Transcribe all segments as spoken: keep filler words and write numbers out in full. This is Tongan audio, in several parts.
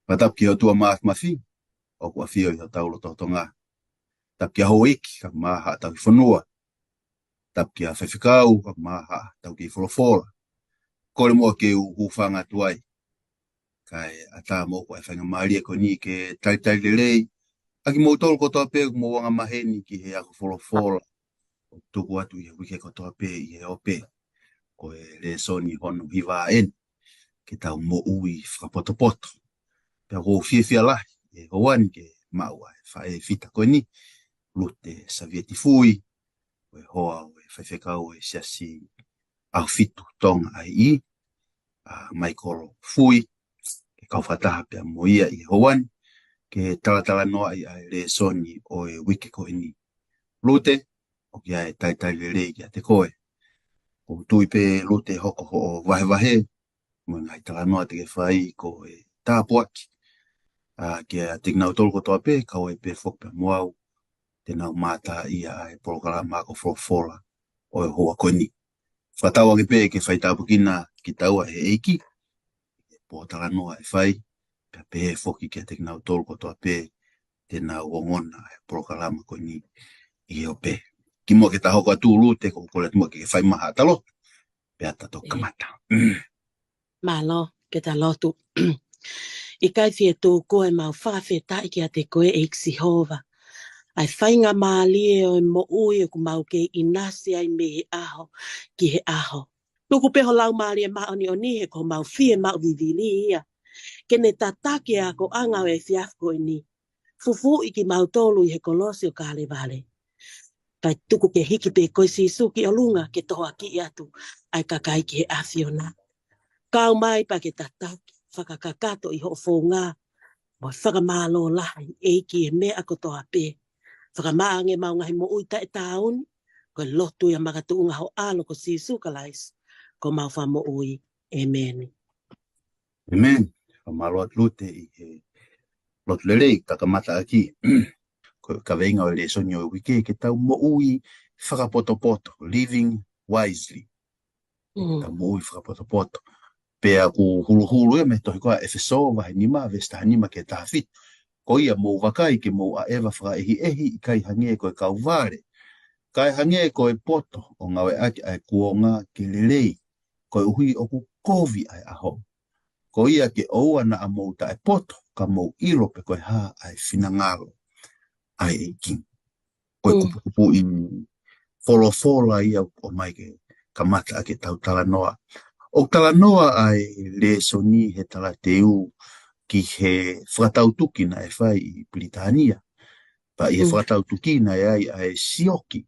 Fakatapu ki he ʻOtua Māfimafi, ʻoku ʻafio ʻi hotau loto Tonga. Tapu ki he houʻeiki, kae ʻumaʻā haʻatau kiʻi fonua. Tapu ki he faifekau, kae ʻumaʻā haʻatau kiʻi folofola. Kole muʻa ke u hūfanga atu ai. Kae ʻatā moʻoku ʻa e faingamālie ko eni ke talitali lelei ʻa kimoutolu kotoa pē ʻoku mou angamaheni ki he ako folofola ʻoku tuku atu ʻi he uike kotoa pē ʻi he ope. Ko e lēsoni hono hiva eni, ke tau moʻui fakapotopoto. Pea ʻoku ou fiefia lahi he houa ni ke maʻu ʻa e faʻē fita ko eni, Lute Savieti Fui, ko e hoa ʻo e faifekau ʻo e Siasi ʻAhofitu Tonga ʻi ʻIʻī, ʻa Maikolo Fui, ke kau fakataha pea mo ia ʻi he houa ni, ke talatalanoaʻi ʻa e lēsoni ʻo e uike ko eni. Lute, ʻoku ʻi ai e talitali lelei kiate koe. ʻOku ou tui pē Lute hoko hoʻo vahevahe, mo e ngaahi talanoa te ke fai ko e tāpuaki. ʻA, kiate kinautolu kotoa pē, kau ai pē foki pea mo au, te nau mātā ʻa e polokalama ako folofola ʻo e houa ko eni. Fakatau ange pē ke faitāpuekina kitaua ʻe he ʻEiki, he pōtalanoa ʻe fai, pea pehē foki kiate kinautolu kotoa pē, te nau ongona ʻa e polokalama ko eni ʻi he ope. Kimuʻa ke ta hoko atu Lute, ʻoku ou kole atu muʻa ke ke fai mai haʻata lotu, pea ta toki kamata. Mālō, ke ta lotu. ʻIkai fie tuku ʻemau fakafetaʻi kiate koe ʻEiki Sihova. ʻA e faingamālie ʻo e moʻui ʻoku mau kei ʻinasi ai mei he ʻaho ki he ʻaho. Tuku pē ho Laumālie Māʻoniʻoni he ko homau fiemaʻu vivili ia. Ke ne tataki ʻa e akoʻanga ʻo e efiafi ko eni. Fufuuʻi kimautolu ʻi he kolosi ʻo Kalevale. Kae tuku ke hiki pē koe Sīsū ki ʻolunga ke tohoakiʻi atu ʻa e kakai ki he ʻAfiona. Kau mai pea ke tataki, fakakakato ʻi hoʻo founga, mo e fakamālō lahi ʻEiki he meʻa kotoa pē. Fakamaʻa ange ʻemau ngaahi moʻui taʻetaau ni, ko e lotu ia makatuʻunga ho ʻAlo ko Sīsū Kalaisi, ko homau Fakamoʻui. ʻĒmeni. ʻĒmeni. Fakamālō atu Lute ʻi he lotu lelei, ta kamata ʻaki. Ko e kaveinga ʻo e lēsoni ʻo e uike, ke tau moʻui fakapotopoto, living wisely. Tau moʻui fakapotopoto. Pea ʻoku huluhulu ia mei he tohi ko ia ʻEfesō vahe nima, veesi taha nima ki he taha fitu. Ko ia mou vakai ke mou ʻaʻeva fakaʻehiʻehi, ʻikai hangē ko e kau vale, kae hangē ko e poto, ʻo ngāueʻaki ʻa e kuonga ke lelei, koeʻuhi ʻoku kovi ʻa e ʻaho. Ko ia ke ʻoua naʻa mou taʻepoto, ka mou ʻilo pe ko e hā ʻa e finangalo ʻa e ʻEiki. Ko e kupukupuʻi folofola ia ʻoku ʻomai ke kamata ʻaki ʻetau talanoa. ʻOku talanoa ʻa e lēsoni he talateu ki he fakatautuki naʻe fai ʻi Pilitānia. Pea ʻi he fakatautuki naʻe ʻi ai ʻa e sioki,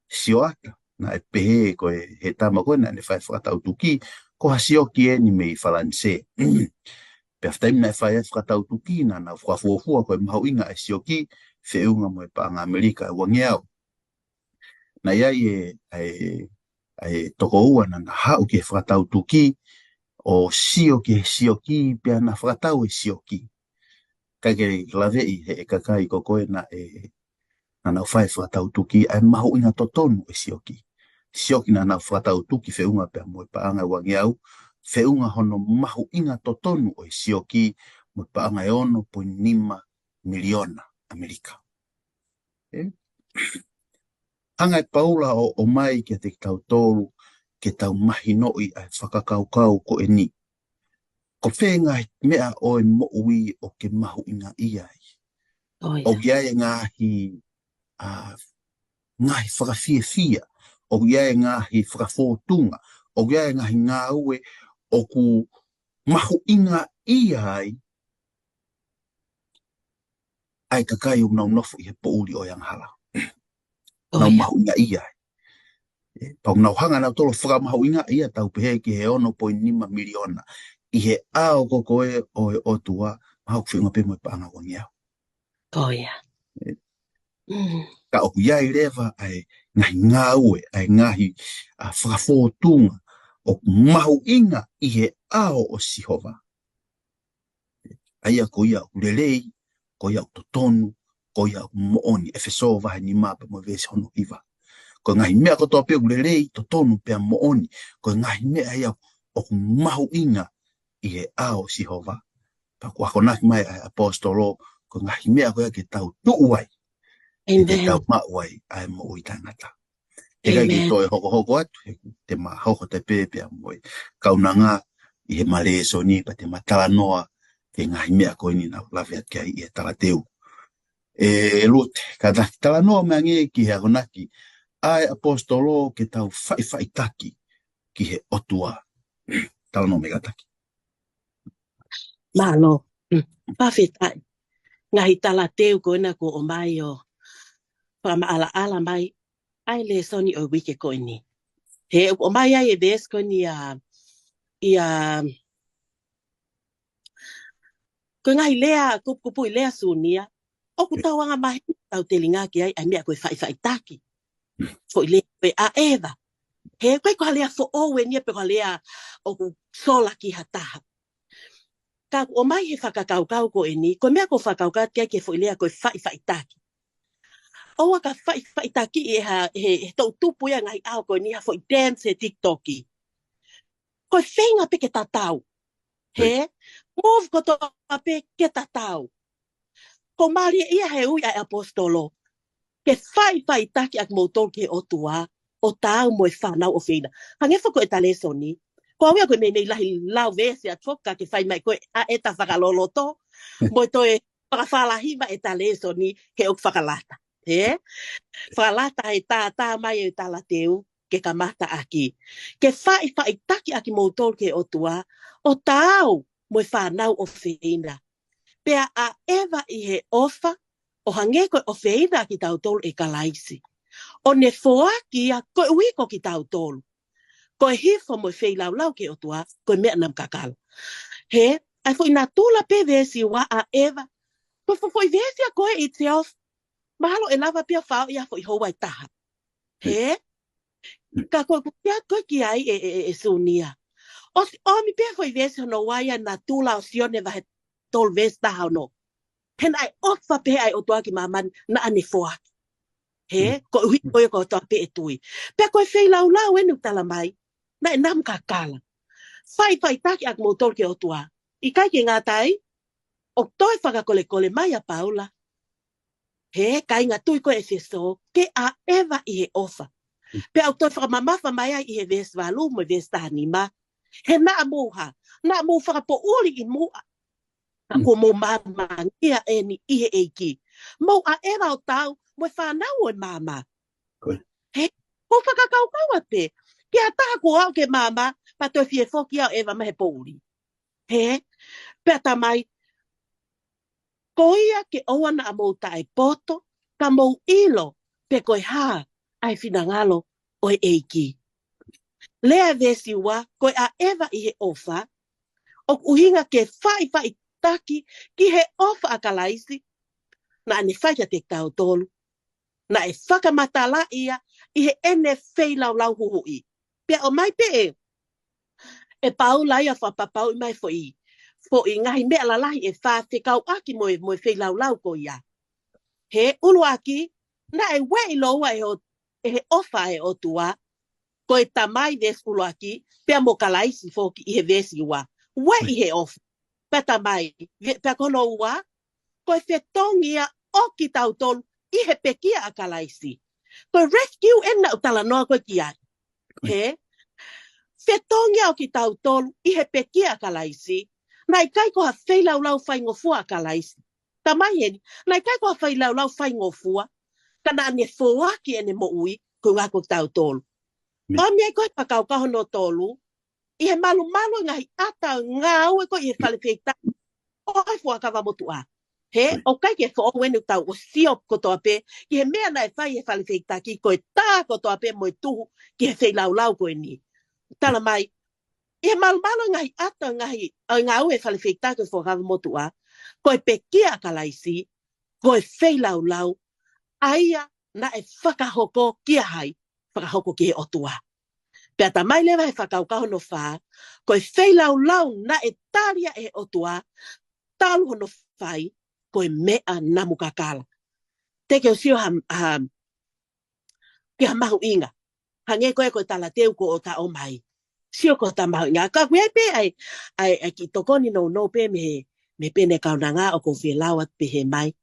sioata, naʻe pehē ko e, he tama ko ē naʻa ne fai fakatautuki, ko ha sioki eni mei Falanisē. Pea he taimi naʻe fai ai fakatautuki naʻa nau fakafuofua ko e mahuʻinga ʻa e sioki, feʻunga mo e paʻanga ʻAmelika ʻe uangeau. Naʻe ʻi ai e, ʻa e, ʻa e tokoua naʻa na haʻu ki he fakatautuki, ʻo sio ki he sioki, pea na fakatau e sioki. Kae ke laveʻi he ʻe kakai ko koe naʻe, naʻa nau fai fakatautuki ʻa e mahuʻinga totonu e sioki. Sioki naʻa nau fakatautuki feʻunga pea mo e paʻanga ʻe uangeau, feʻunga hono mahuʻinga totonu ʻo e sioki mo e paʻanga ʻe ono poini nima miliona ʻAmelika. ʻE? Hanga ʻe Paula ʻo, ʻomai kiate kitautolu, ke tau mahinoʻi ʻa e fakakaukau ko eni. Ko e fē ngaahi meʻa ʻo e moʻui ʻoku ke mahuʻingaʻia ai. ʻOku ʻi ai e ngaahi, ʻa, ngaahi fakafiefia, ʻoku ʻi ai e ngaahi fakafōtunga, ʻoku ʻi ai e ngaahi ngāue ʻoku mahuʻingaʻia ai ʻa e kakai ʻoku nau nofo ʻi he poʻuli ʻo e angahala. Nau mahuʻingaʻia ai. ʻE, pea ʻoku nau hanga nautolu ʻo fakamahuʻingaʻia, tau pehē ki he ono poini nima miliona. ʻI he ʻao ko ē ʻo e ʻOtua, mahalo ʻoku feʻunga pē mo e paʻanga ʻe uangeau. Ka ʻoku ʻi ai leva ʻa e ngaahi ngāue, ʻa e ngaahi, ʻa, fakafōtunga ʻoku mahuʻinga ʻi he ʻao ʻo Sihova. ʻA ia ko ia ʻoku lelei, ko ia ʻoku totonu, ko ia ʻoku moʻoni, ʻEfesō vahe nima pea mo e veesi hono hiva. Ko e ngaahi meʻa kotoa pē ʻoku lelei, totonu pea moʻoni, ko e ngaahi meʻa ia ʻoku mahuʻinga ʻi he ʻao ʻo Sihova. Pea kuo akonaki mai ʻa e ʻaposetolo, ko e ngaahi meʻa ko ia ke tau tuʻu ai, ʻe te tau maʻu ai ʻa e moʻui taʻengata. He ʻikai ke toe hokohoko atu, he te ma hoko atu pē pea mo e kaunanga ʻi heʻema lēsoni, pea te ma talanoa ki he ngaahi meʻa ko eni naʻa ku lave atu ki ai ʻi he talateu. ʻE Lute, kātaki talanoa mai angē ki he akonaki ʻa e ʻaposetolo ke tau faʻifaʻitaki ki he ʻOtua. Talanoa mai kātaki. Mālō. Fakafetaʻi. Ngaahi talateu ko ena kuo ʻomai ʻo fakamaʻalaʻala mai ʻa e lēsoni ʻo e uike ko eni. He ʻomai ai e veesi ko eni ʻa, ʻa, ko e ngaahi lea, kupukupuʻi lea Sunia, ʻoku tau anga maheni tau telinga ki ai, ʻa e meʻa ko e faʻifaʻitaki. Foʻi lea ko e ʻaʻeva. He ʻoku ʻikai ko ha lea foʻou eni ia pe ko ha lea ʻoku sola ki ha taha. Ka ʻoku ʻomai he fakakaukau ko eni, ko e meʻa ko e fakakaukau ki ai ki he foʻi lea ko e faʻifaʻitaki. ʻOua ka faʻifaʻitaki ʻe ha, he, he toʻutupu ia ngaahi ʻaho ko eni ha foʻi terms he TikTok. Ko e feinga pē ke tatau. He, move kotoa pē ke tatau. Ko mālie ia he ui ʻa e ʻaposetolo. Ke faʻifaʻitaki ʻakimoutolu ki he ʻOtua, ʻo taau mo e fānau ʻofeina. Hangē foki ko ʻeta lēsoni. Ko au ia ko e meimei lahi lau veesi atu foki ka ke fai mai ko e ʻa ʻeta fakaloloto. Mo e toe fakafālahi mai ʻeta lēsoni he ʻoku fakalata. He? Fakalata he tātā mai e talateu ke kamata ʻaki. Ke faʻifaʻitaki ʻakimoutolu ki he ʻOtua, ʻo taau mo e fānau ʻofeina. Pea ʻaʻeva ʻi he ʻofa, ʻo hangē ko e ʻofeina ʻa kitautolu ʻe Kalaisi. ʻO ne foaki ia koeʻuhi ko kitautolu. Ko e hifo mo e feilaulau ki he ʻOtua, ko e meʻa namu kakala. He, ʻa e foʻi natula pē veesi ua ʻaʻeva. Ko e fo-, foʻi veesi ia ko e itself, mahalo ʻe lava pē ia ʻo fai ia foʻi houa ʻe taha. He, ka ko e kukia ko e ki ai ʻe, ʻe, ʻe, ʻe Sunia. ʻOsi ʻomi pē foʻi veesi hono ua ia natula ʻo Sione vahe tolu veesi taha ono. He naʻe ʻofa pehē ʻa e ʻOtua ki māmani naʻa ne foaki. He, koeʻuhi ko ia kotoa pē ʻe tui. Pea ko e feilaulau eni ʻoku tala mai, naʻe namu kakala. Faʻifaʻitaki ʻakimoutolu ki he ʻOtua. ʻIkai ke ngata ai, ʻoku toe fakakolekole mai ʻa Paula. He kāinga tui ko ē ʻEfesō, ke ʻaʻeva ʻi he ʻofa. Pea ʻoku toe fakamamafa mai ai ʻi he veesi valu mo e veesi taha nima. He naʻa mou hā, naʻa mou fakapoʻuli ʻi muʻa. Ka kuo mou māmāngia eni ʻi he ʻEiki. Mou ʻaʻeva ʻo taau mo e fānau ʻo e maama. He, ko e fakakaukau ʻa pē, ki ha taha kuo aʻu ki he maama, pea toe fie foki ia ʻo ʻeva mai he poʻuli. He, pea tamai, ko ia ke ʻoua naʻa mou taʻepoto, ka mou ʻilo, pe ko e hā, ʻa e finangalo ʻo e ʻEiki. Lea veesi ua, ko e ʻaʻeva ʻi he ʻofa, ʻoku ʻuhinga ke faʻifaʻitaki ki he ʻofa ʻa Kalaisi, naʻa ne fai kiate kitautolu, naʻe fakamatalaʻi ia ʻi heʻene feilaulau huhuʻi. Pea ʻomai pē ʻe, ʻe Paula ia fakapapauʻi mai foʻi, foʻi ngaahi meʻa lalahi ʻe fā fekauʻaki mo e, mo e feilaulau ko ia. He ʻuluaki, naʻe ueʻi lōua ʻe he ʻo-, ʻe he ʻofa ʻa e ʻOtua, ko e tamai veesi ʻuluaki, pea mo Kalaisi foki ʻi he veesi ua. Ueʻi he ʻofa, pea tamai, ve-, pea ko hono ua, ko e fetongi ia ʻo kitautolu ʻi he pekia ʻa Kalaisi. Ko e rescue ena ʻoku talanoa ko ē ki ai. He? Fetongi ia ʻo kitautolu ʻi he pekia ʻa Kalaisi. Naʻe ʻikai ko ha feilaulau faingofua ʻa Kalaisi. Tamai heni, naʻe ʻikai ko ha feilaulau faingofua. Ka naʻa ne foaki ʻene moʻui, ko e ngaahi ko kitautolu. ʻOmi ai ko e fakakaukau hono tolu, ʻi he malumalu e ngaahi ʻata ngāue ko ē ʻi he fale feitaki ʻo e Fuakava Motuʻa. He, ʻoku ʻikai ke foʻou eni ʻoku tau ʻosi sio kotoa pē, ki he meʻa naʻe fai ʻe he fale feitaki ko e tā kotoa pē mo e tuhu ki he feilaulau ko eni. Tala mai, ʻi he malumalu e ngaahi ʻata ngaahi, ʻa e ngāue e fale feitaki ʻo e Fuakava Motuʻa, ko e pekia ʻa Kalaisi, ko e feilaulau, ʻa ia naʻe fakahoko kia hai, fakahoko ki he ʻOtua. Pea tamai leva he fakakaukau hono fā, ko e feilaulau naʻe tali ia ʻe he ʻOtua, talu hono fai, ko e meʻa namu kakala. Te ke ʻosi ʻo ha, ha, ki ha mahuʻinga. Hangē ko ē ko e talateu ko ē ʻoku ta ʻomai. Sio ko e ta mahuʻinga. Ka ʻoku ʻi ai pē ʻa e, ʻa e, ʻa e kiʻi tokoni nounou pē mei he, Mei pē ʻene kaunanga ʻoku ou fie lau atu pehē mai.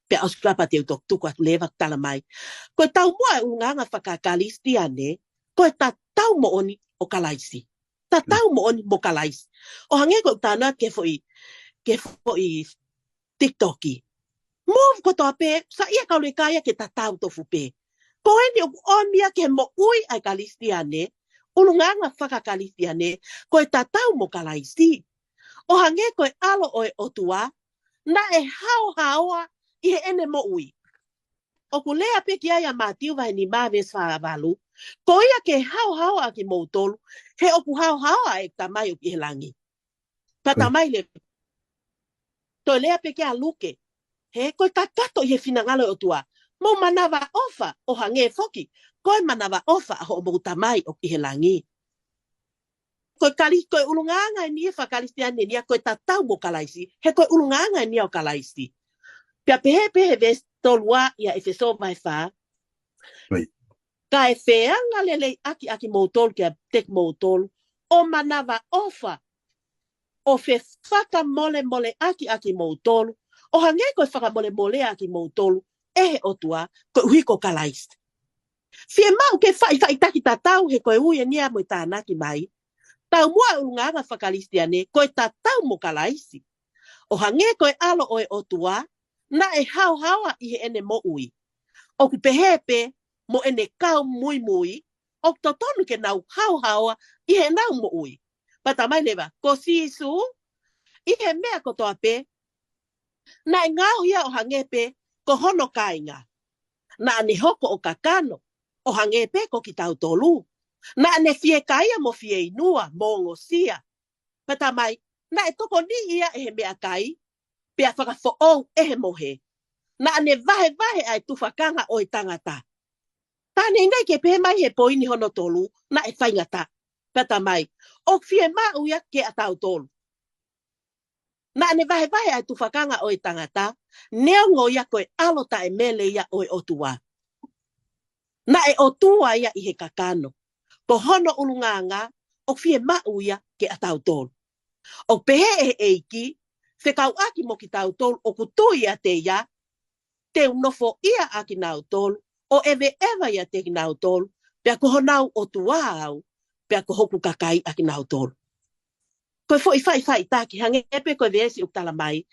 Pea ʻosi ko ia pea te u toki tuku atu leva ʻeku tala mai. Ko e taumuʻa e ʻulungaanga fakakalisitiane, ko e tatau moʻoni ʻo Kalaisi. Tatau moʻoni mo Kalaisi. ʻO hangē ko ʻeku talanoa ki he foʻi, ki he foʻi TikTok. Mou kotoa pē, saiʻia kauleka ia ke tatau tofu pē. Ko eni ʻoku ʻomi ia ki he moʻui ʻa e Kalisitiane, ʻulungaanga fakakalisitiane, ko e tatau mo Kalaisi. ʻO hangē ko e ʻAlo ʻo e ʻOtua, naʻe haohaoa ʻi heʻene moʻui. ʻOku lea pē ki ai ʻa Mātiu vahe nima veesi fā valu, ko ia ke haohaoa ʻa kimoutolu, he ʻoku haohaoa ʻeku Tamai ʻoku ʻi he langi. Pea Ko ia. tamai le. Toe lea pē ki ai ʻa Luke. He ko e kakato ʻi he finangalo ʻo e ʻOtua. Mou manavaʻofa ʻo hangē foki. Ko e manavaʻofa ʻa hoʻomou Tamai ʻoku ʻi he langi. Ko e kali, ko e ʻulungaanga eni ia fakakalisitiane eni ia ko e tatau mo Kalaisi. He ko e ʻulungaanga eni ia ʻo Kalaisi. Pea pehē pē he veesi tolu ua ʻia ʻEfesō vahe fā. Ko ia. Kae feangalelei ʻaki ʻa kimoutolu kiate kimoutolu. ʻO manavaʻofa. ʻO fefakamolemole ʻaki ʻa kimoutolu. ʻO hangē ko e fakamolemole ʻa kimoutolu. ʻE he ʻOtua, koeʻuhi ko Kalaisi. Fiemaʻu ke faʻifaʻitaki tatau he ko e ui eni ia mo e tānaki mai. Taumuʻa e ʻulungaanga fakakalisitiane, ko e tatau mo Kalaisi. ʻO hangē ko e ʻAlo ʻo e ʻOtua, naʻe haohaoa ʻi heʻene moʻui. ʻOku pehē pē, mo ʻene kau muimui, ʻoku totonu ke nau haohaoa ʻi heʻenau moʻui. Pea tamai leva, ko Sīsū, ʻi he meʻa kotoa pē, naʻe ngaohi ia ʻo hangē pē, ko hono kāinga. Naʻa ne hoko ʻo kakano, ʻo hangē pē ko kitautolu. Naʻa ne fiekaia mo fieinua, mo ongosia. Pea tamai, naʻe tokoniʻi ia ʻe he meʻakai, pea fakafoʻou ʻe he mohe. Naʻa ne vahevahe ʻa e tufakanga ʻo e tangata. Taʻe ʻikai ke pehē mai he poini hono tolu, naʻe faingataʻa. Pea tamai, ʻoku fiemaʻu ia kiate kitautolu. Naʻa ne vahevahe ʻa e tufakanga ʻo e tangata, neongo ia ko e ʻAlo taʻemele ia ʻo e ʻOtua. Naʻe ʻOtua ia ʻi he kakano. Ko hono ʻulungaanga, ʻoku fiemaʻu ia kiate kitautolu. ʻOku pehē ʻe he ʻEiki, fekauʻaki mo kitautolu, ʻoku tui ʻiate ia, te u nofoʻia ʻa kinautolu, ʻo ʻeveʻeva ʻiate kinautolu, pea ko honau ʻOtua au, pea ko hoku kakai ʻa kinautolu. Ko e foʻi faʻifaʻitaki, hangē pē ko e veesi ʻoku tala mai,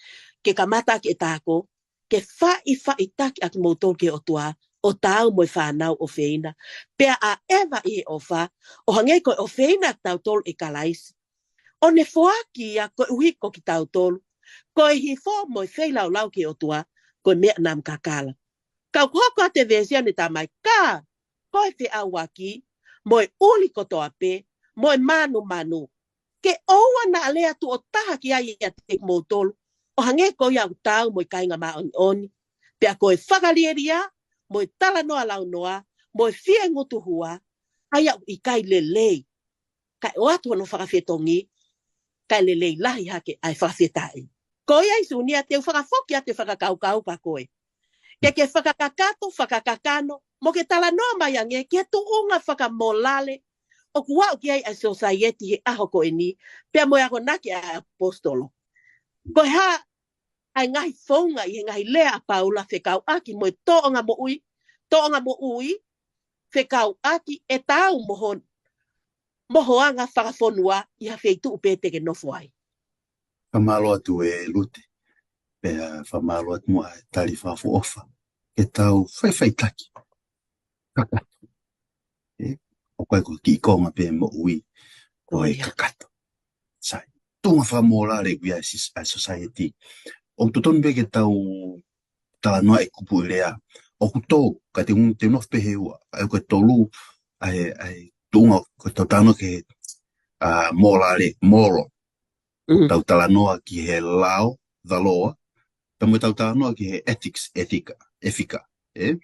ke kamata ʻaki e tako, ke faʻifaʻitaki ʻa kimoutolu ki he ʻOtua, ʻo taau mo e fānau ʻofeina, pea ʻaʻeva ʻi he ʻofa, ʻo hangē ko e ʻofeina kitautolu ʻe Kalaisi. ʻO ne foaki ia koeʻuhi ko kitautolu, ko e hifo mo e feilaulau ki he ʻOtua, ko e meʻa namu kakala. Ka ʻoku hoko atu e veesi ʻa ʻene tala mai ka, ko e feʻauaki, mo e ʻuli kotoa pē, mo e mānumanu. Ke ʻoua naʻa lea tuʻo taha ki ai ʻiate kimoutolu, ʻo hangē ko ia ʻoku taau mo e kāinga māʻoniʻoni. Pea ko e fakalielia, mo e talanoa launoa, mo e fiengutuhua, ʻa ia ʻoku ʻikai lelei. Kae ʻoatu hono fakafetongi, kae lelei lahi hake ʻa e fakafetaʻi. Ko ia ʻi Sūnia te u fakafoki atu e fakakaukau ka ko e. Ke ke fakakakato, fakakakano, mo ke talanoa mai ange, ki he tuʻunga fakamōlale, ʻoku aʻu ki ai ʻa e sosaieti he ʻaho ko eni, pea mo e akonaki ʻa e ʻaposetolo. Ko e hā, ʻa e ngaahi founga ʻi he ngaahi lea ʻa Paula fekauʻaki mo e tōʻonga moʻui, tōʻonga moʻui, fekauʻaki ʻe taau mo ho, mo ho anga fakafonua ʻi ha feituʻu pē te ke nofo ai. Fakamālō atu ʻe Lute, pea fakamālō atu mo e tali fakaʻofoʻofa, ke tau faʻifaʻitaki. Kakato. ʻE, ʻoku ʻikai ko e kiʻi konga pē moʻui, ko e kakato. Sai. Tuʻunga fakamōlale ʻoku ʻi ai ʻa e sis-, ʻa e society. ʻOku totonu pē ke tau talanoa e kupuʻi lea. ʻOku tolu, ka te u, te u nofo pē he ua. ʻA ia ko e tolu, ʻa e, ʻa e tuʻunga, ko e tau talanoa ki he, ʻa, mōlale, moral. Tau talanoa ki he lao, the law, pea mo e tau talanoa ki he ethics, ʻētika, ʻētika, ē?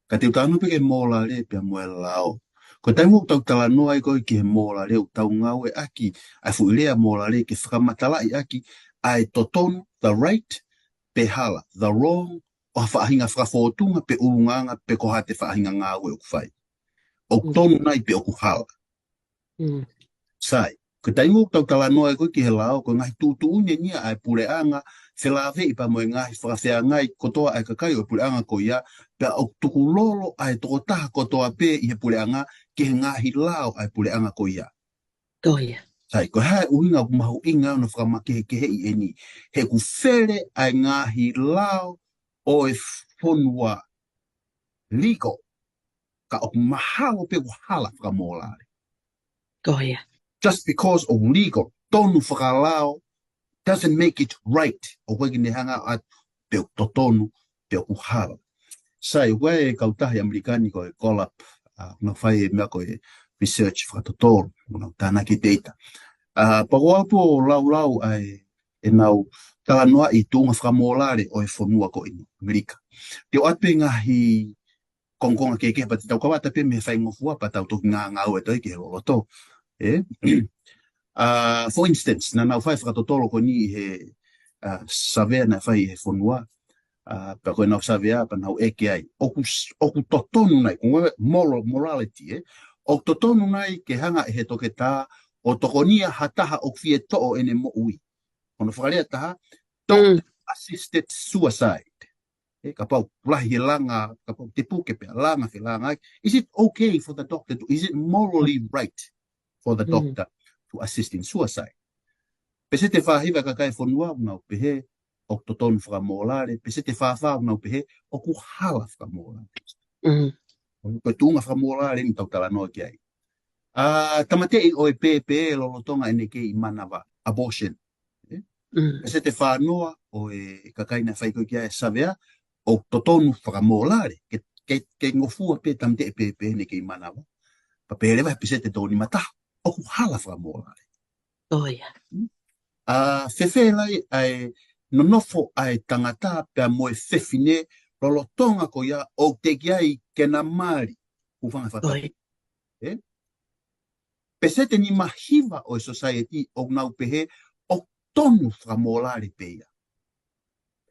Ka te u talanoa pē ki he mōlale, pea mo e lao. Ko e taimi ʻoku tau talanoa ai ko ē ki he mōlale, ʻoku tau ngāueʻaki ʻa e foʻi lea mōlale ke fakamatalaʻi ʻaki ʻa e totonu, the right, pe hala, the wrong, ʻo ha faʻahinga fakafōtunga, pe ʻulungaanga, pe ko ha te faʻahinga ngāue ʻoku fai. ʻOku tonu nai pe ʻoku hala. Sai. Ko e taimi ʻoku tau talanoa ai ko ē ki he lao, ko e ngaahi tuʻutuʻuni eni ia ʻa e puleʻanga, felāveʻi pea mo e ngaahi fakafeangai kotoa ʻa e kakai ʻo e puleʻanga ko ia, pea ʻoku tukulolo ʻa e tokotaha kotoa pē ʻi he puleʻanga ki he ngaahi lao ʻa e puleʻanga ko ia. Ko ia. Sai, ko e hā e ʻuhinga ʻoku mahuʻinga ʻo na fakamakehekeheʻi eni? He ʻoku fele ʻa e ngaahi lao ʻo e fonua, legal, ka ʻoku mahalo pē ʻoku hala fakamōlale. Ko ia. Just because ʻoku legal, tonu fakalao, doesn't make it right. ʻOku ʻikai ke ne hanga ʻo ʻatu pe ʻoku totonu pe ʻoku hala. Sai, ʻoku ʻi ai e kautaha ʻi ʻAmelika ni ko e Gallup, ʻa, ʻoku nau fai e meʻa ko e research fakatotolo, ʻoku nau tānaki e data. ʻA, pea ko au pē ʻoku ou laulau ʻa e, ʻenau talanoaʻi tuʻunga fakamōlale ʻo e fonua ko eni, ʻAmelika. Te u ʻoatu pē ngaahi kongokonga kehekehe pea te tau kamata pē mei he faingofua pea tau toki ngāngāue atu ai ki he loloto. Ē? ʻA, for instance, naʻa nau fai e fakatotolo ko eni ʻi he, ʻa, savea naʻe fai ʻi he fonua, ʻa, pea ko ʻenau savea pea nau ʻeke ai, ʻoku s-, ʻoku totonu nai, ko e moral, morality, ē? ʻOku totonu nai ke hanga ʻe he toketā ʻo tokonia ha taha ʻoku fie toʻo ʻene moʻui? Hono fakalea ʻe taha, doctor assisted suicide. Ē, kapau lahi e langa, kapau te puke pea langa, ke langa ai. Is it okay for the doctor to, is it morally right for the doctor to assist in suicide? Peseti ʻe fāhiva e kakai e fonua ʻoku nau pehē ʻoku totonu fakamōlale, peseti ʻe fāfā ʻoku nau pehē ʻoku hala fakamōlale. Mm. Ko e tuʻunga fakamōlale eni ʻoku tau talanoa ki ai. ʻA, tāmateʻi ʻo e pēpē lolotonga ʻene kei manava, abortion. Ē? Mm. Peseti ʻe fānoa ʻo e kakai naʻe fai ko ē ki ai e savea, ʻoku totonu fakamōlale, ke, ke, ke ngofua pē tāmateʻi e pēpē ʻene kei manava. Pea pehē leva he peseti ʻe toko nima taha ʻoku hala fakamōlale. Ko ia. ʻA, fēfē leva ʻa e nonofo ʻa e tangata pea mo e fefine lolotonga ko ia ʻoku teʻeki ai ke na mali, hūfanga he fakatapu. Ē? Peseti ʻe nima hiva ʻo e society ʻoku nau pehē ʻoku tonu fakamōlale pē ia.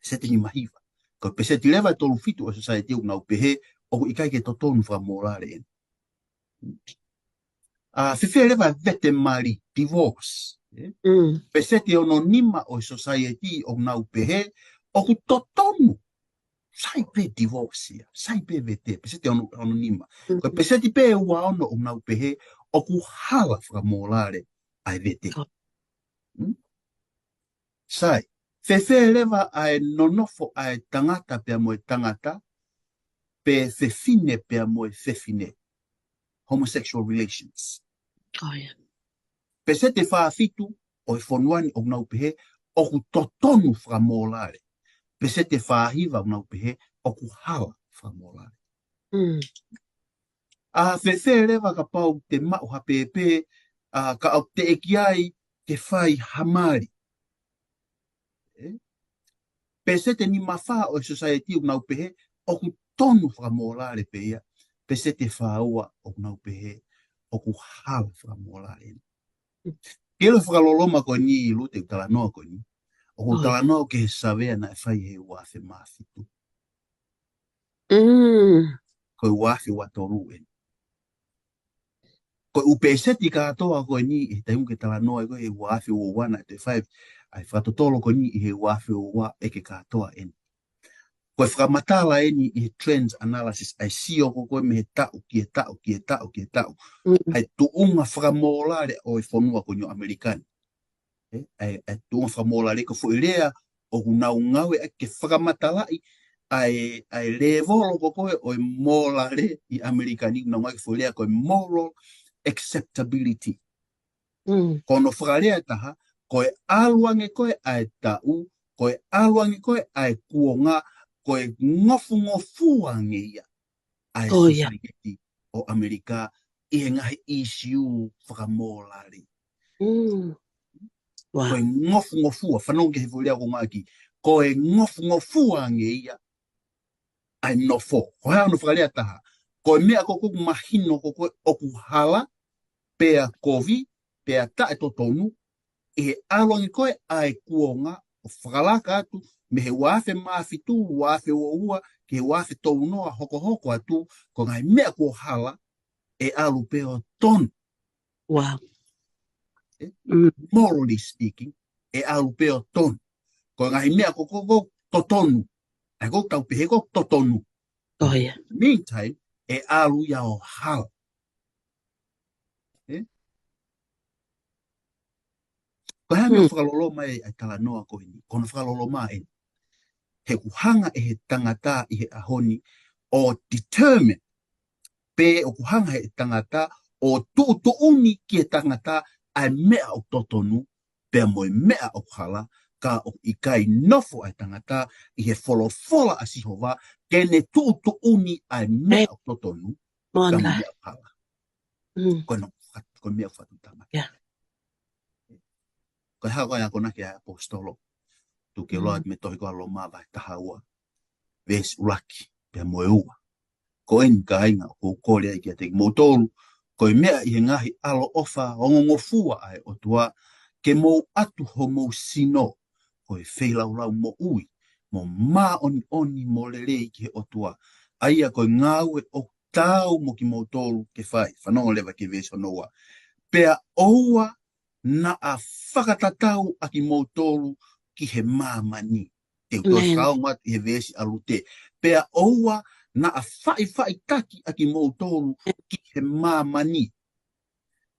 Peseti ʻe nima hiva. Ko e peseti leva ʻe tolu fitu ʻo e society ʻoku nau pehē ʻoku ʻikai ke totonu fakamōlale eni. ʻA, fēfē leva e vete mali, divorce. Ē? Mm. Peseti ʻe ono nima ʻo e society ʻoku nau pehē ʻoku totonu. Sai pē divorce ia, sai pē vete, peseti ʻe ono, ono nima. Mm. Ko e peseti pē ʻe ua ono ʻoku nau pehē ʻoku hala fakamōlale ʻa e vete. Ko- Mm? Sai, fēfē leva ʻa e nonofo ʻa e tangata pea mo e tangata, pe fefine pea mo e fefine, homosexual relations. Ko ia. Peseti ʻe fā fitu ʻo e fonua ni ʻoku nau pehē ʻoku totonu fakamōlale. Peseti ʻe fā hiva ʻoku nau pehē ʻoku hala fakamōlale. Mm. ʻA, fēfē leva kapau te maʻu ha pēpē, ʻa, ka ʻoku teʻeki ai ke fai ha mali? Ē? Peseti ʻe nima fā ʻo e society ʻoku nau pehē ʻoku tonu fakamōlale pē ia. Peseti ʻe fā ua ʻoku nau pehē ʻoku hala fakamōlale. Ke ʻilo e fakaloloma ko eni, Lute, ʻoku talanoa ko eni. ʻOku talanoa ki he savea naʻe fai he ua afe mā fitu. Mm. Ko e ua afe ua tolu eni. Ko e ʻū peseti kātoa ko eni ʻi he taimi ʻoku ke talanoa ai ko ē he ua afe ua ua naʻe toe fai ai e fakatotolo ko eni ʻi he ua afe ua ua, ʻeke kātoa eni. Ko e fakamatala eni ʻi he trends analysis, ʻa e sio ko ē mei he taʻu ki he taʻu, ki he taʻu, ki he taʻu. Mm. ʻA e tuʻunga fakamōlale ʻo e fonua ko eni ʻo ʻAmelika ni. Ē, ʻa e, ʻa e tuʻunga fakamōlale ko e foʻi lea ʻoku nau ngāueʻaki ke fakamatalaʻi ʻa e, ʻa e lēvolo ko ē ʻo e mōlale ʻi ʻAmelika ni, nau ngāueʻaki e foʻi lea ko e moral acceptability. Mm. Ko hono fakalea ʻe taha, ko e ʻalu ange ko ē ʻa e taʻu, ko e ʻalu ange ko ē ʻa e kuonga, ko e ngofungofua ange ia ʻa e Ko ia. society ʻo ʻAmelika ʻi he ngaahi ʻīsiu fakamōlale. Mm. Wow. Ko e ngofungofua, fanongo ki he foʻi lea ʻoku ou ngāueʻaki, ko e ngofungofua ange ia ʻa e nofo. Ko e hā hono fakalea ʻe taha? Ko e meʻa ko ē ʻoku mahino ko ē ʻoku hala, pea kovi, pea taʻetotonu, ʻi he ʻalu ange ko ē ʻa e kuonga ʻo fakalaka atu mei he ua afe mā fitu, ua afe ua ua, ki he ua afe tolu noa hokohoko atu, ko e ngaahi meʻa kuo hala ʻe ʻalu pē ʻo tonu. Wow. Ē? Mm. Morally speaking, ʻe ʻalu pē ʻo tonu. Ko e ngaahi meʻa ko, ko, ko totonu. ʻA ia ko ʻetau pehē ko totonu. Oh, yeah. Meantime, ʻe ʻalu ia ʻo hala. Ē? Ko e hā e meʻa Hmm. fakaloloma ai ʻa e talanoa ko eni, ko hono fakaloloma eni. He ʻoku hanga ʻe he tangata ʻi he ʻaho ni ʻo determine, pe ʻoku hanga ʻe he tangata ʻo tuʻutuʻuni ki he tangata ʻa e meʻa ʻoku totonu, pea mo e meʻa ʻoku hala, ka ʻoku ʻikai nofo ʻa e tangata ʻi he folofola ʻa Sihova, ke ne tuʻutuʻuni ʻa e meʻa ʻoku totonu, pea mo e meʻa ʻoku hala. Mm. Ko e no, ko e meʻa ʻoku fakatuʻutāmaki. Yeah. Ko e hā ko e akonaki ʻa e ʻaposetolo. Tuku ke Mm. loa atu mei he tohi ko Loma vahe taha ua. Veesi ʻuluaki, pea mo e ua. Ko eni kāinga ʻoku ou kole ai kiate kimoutolu, ko e meʻa ʻi he ngaahi ʻaloʻofa ongongofua ʻa e ʻOtua, ke mou ʻatu homou sino, ko e feilaulau moʻui, mo māʻoniʻoni mo lelei ki he ʻOtua. ʻA ia ko e ngāue ʻoku taau mo kimoutolu ke fai. Fanongo leva ki he veesi hono ua. Pea ʻoua naʻa fakatatau ʻa kimoutolu ki he māmani. Te u toe Amen. fakaongo atu ʻi he veesi ʻa Lute. Pea ʻoua naʻa faʻifaʻitaki ʻa kimoutolu ki he māmani.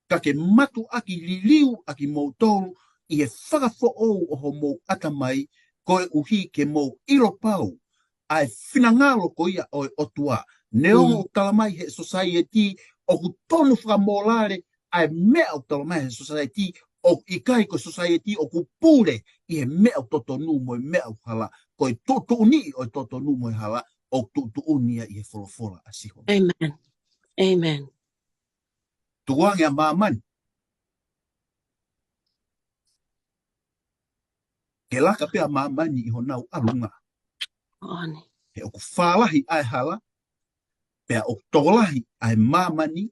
Ka ke mātuʻaki liliu ʻa kimoutolu ʻi he fakafoʻou ʻo homou ʻatamai, koeʻuhi ke mou ʻilo pau ʻa e finangalo ko ia ʻo e ʻOtua. Neongo Mm. ʻoku talamai he society ʻoku tonu fakamōlale ʻa e meʻa ʻoku talamai he society, ʻoku ʻikai ko e society ʻoku pule ʻi he meʻa ʻoku totonu mo e meʻa ʻoku hala. Ko e tuʻutuʻuni ʻo e totonu mo e hala, ʻoku tuʻutuʻuni ia ʻi he folofola ʻa Sihova. Amen. Amen. Tukuange ʻa māmani. Ke laka pē ʻa māmani ʻi honau ʻalunga. Moʻoni. He ʻoku fālahi ʻa e hala, pea ʻoku tokolahi ʻa e māmani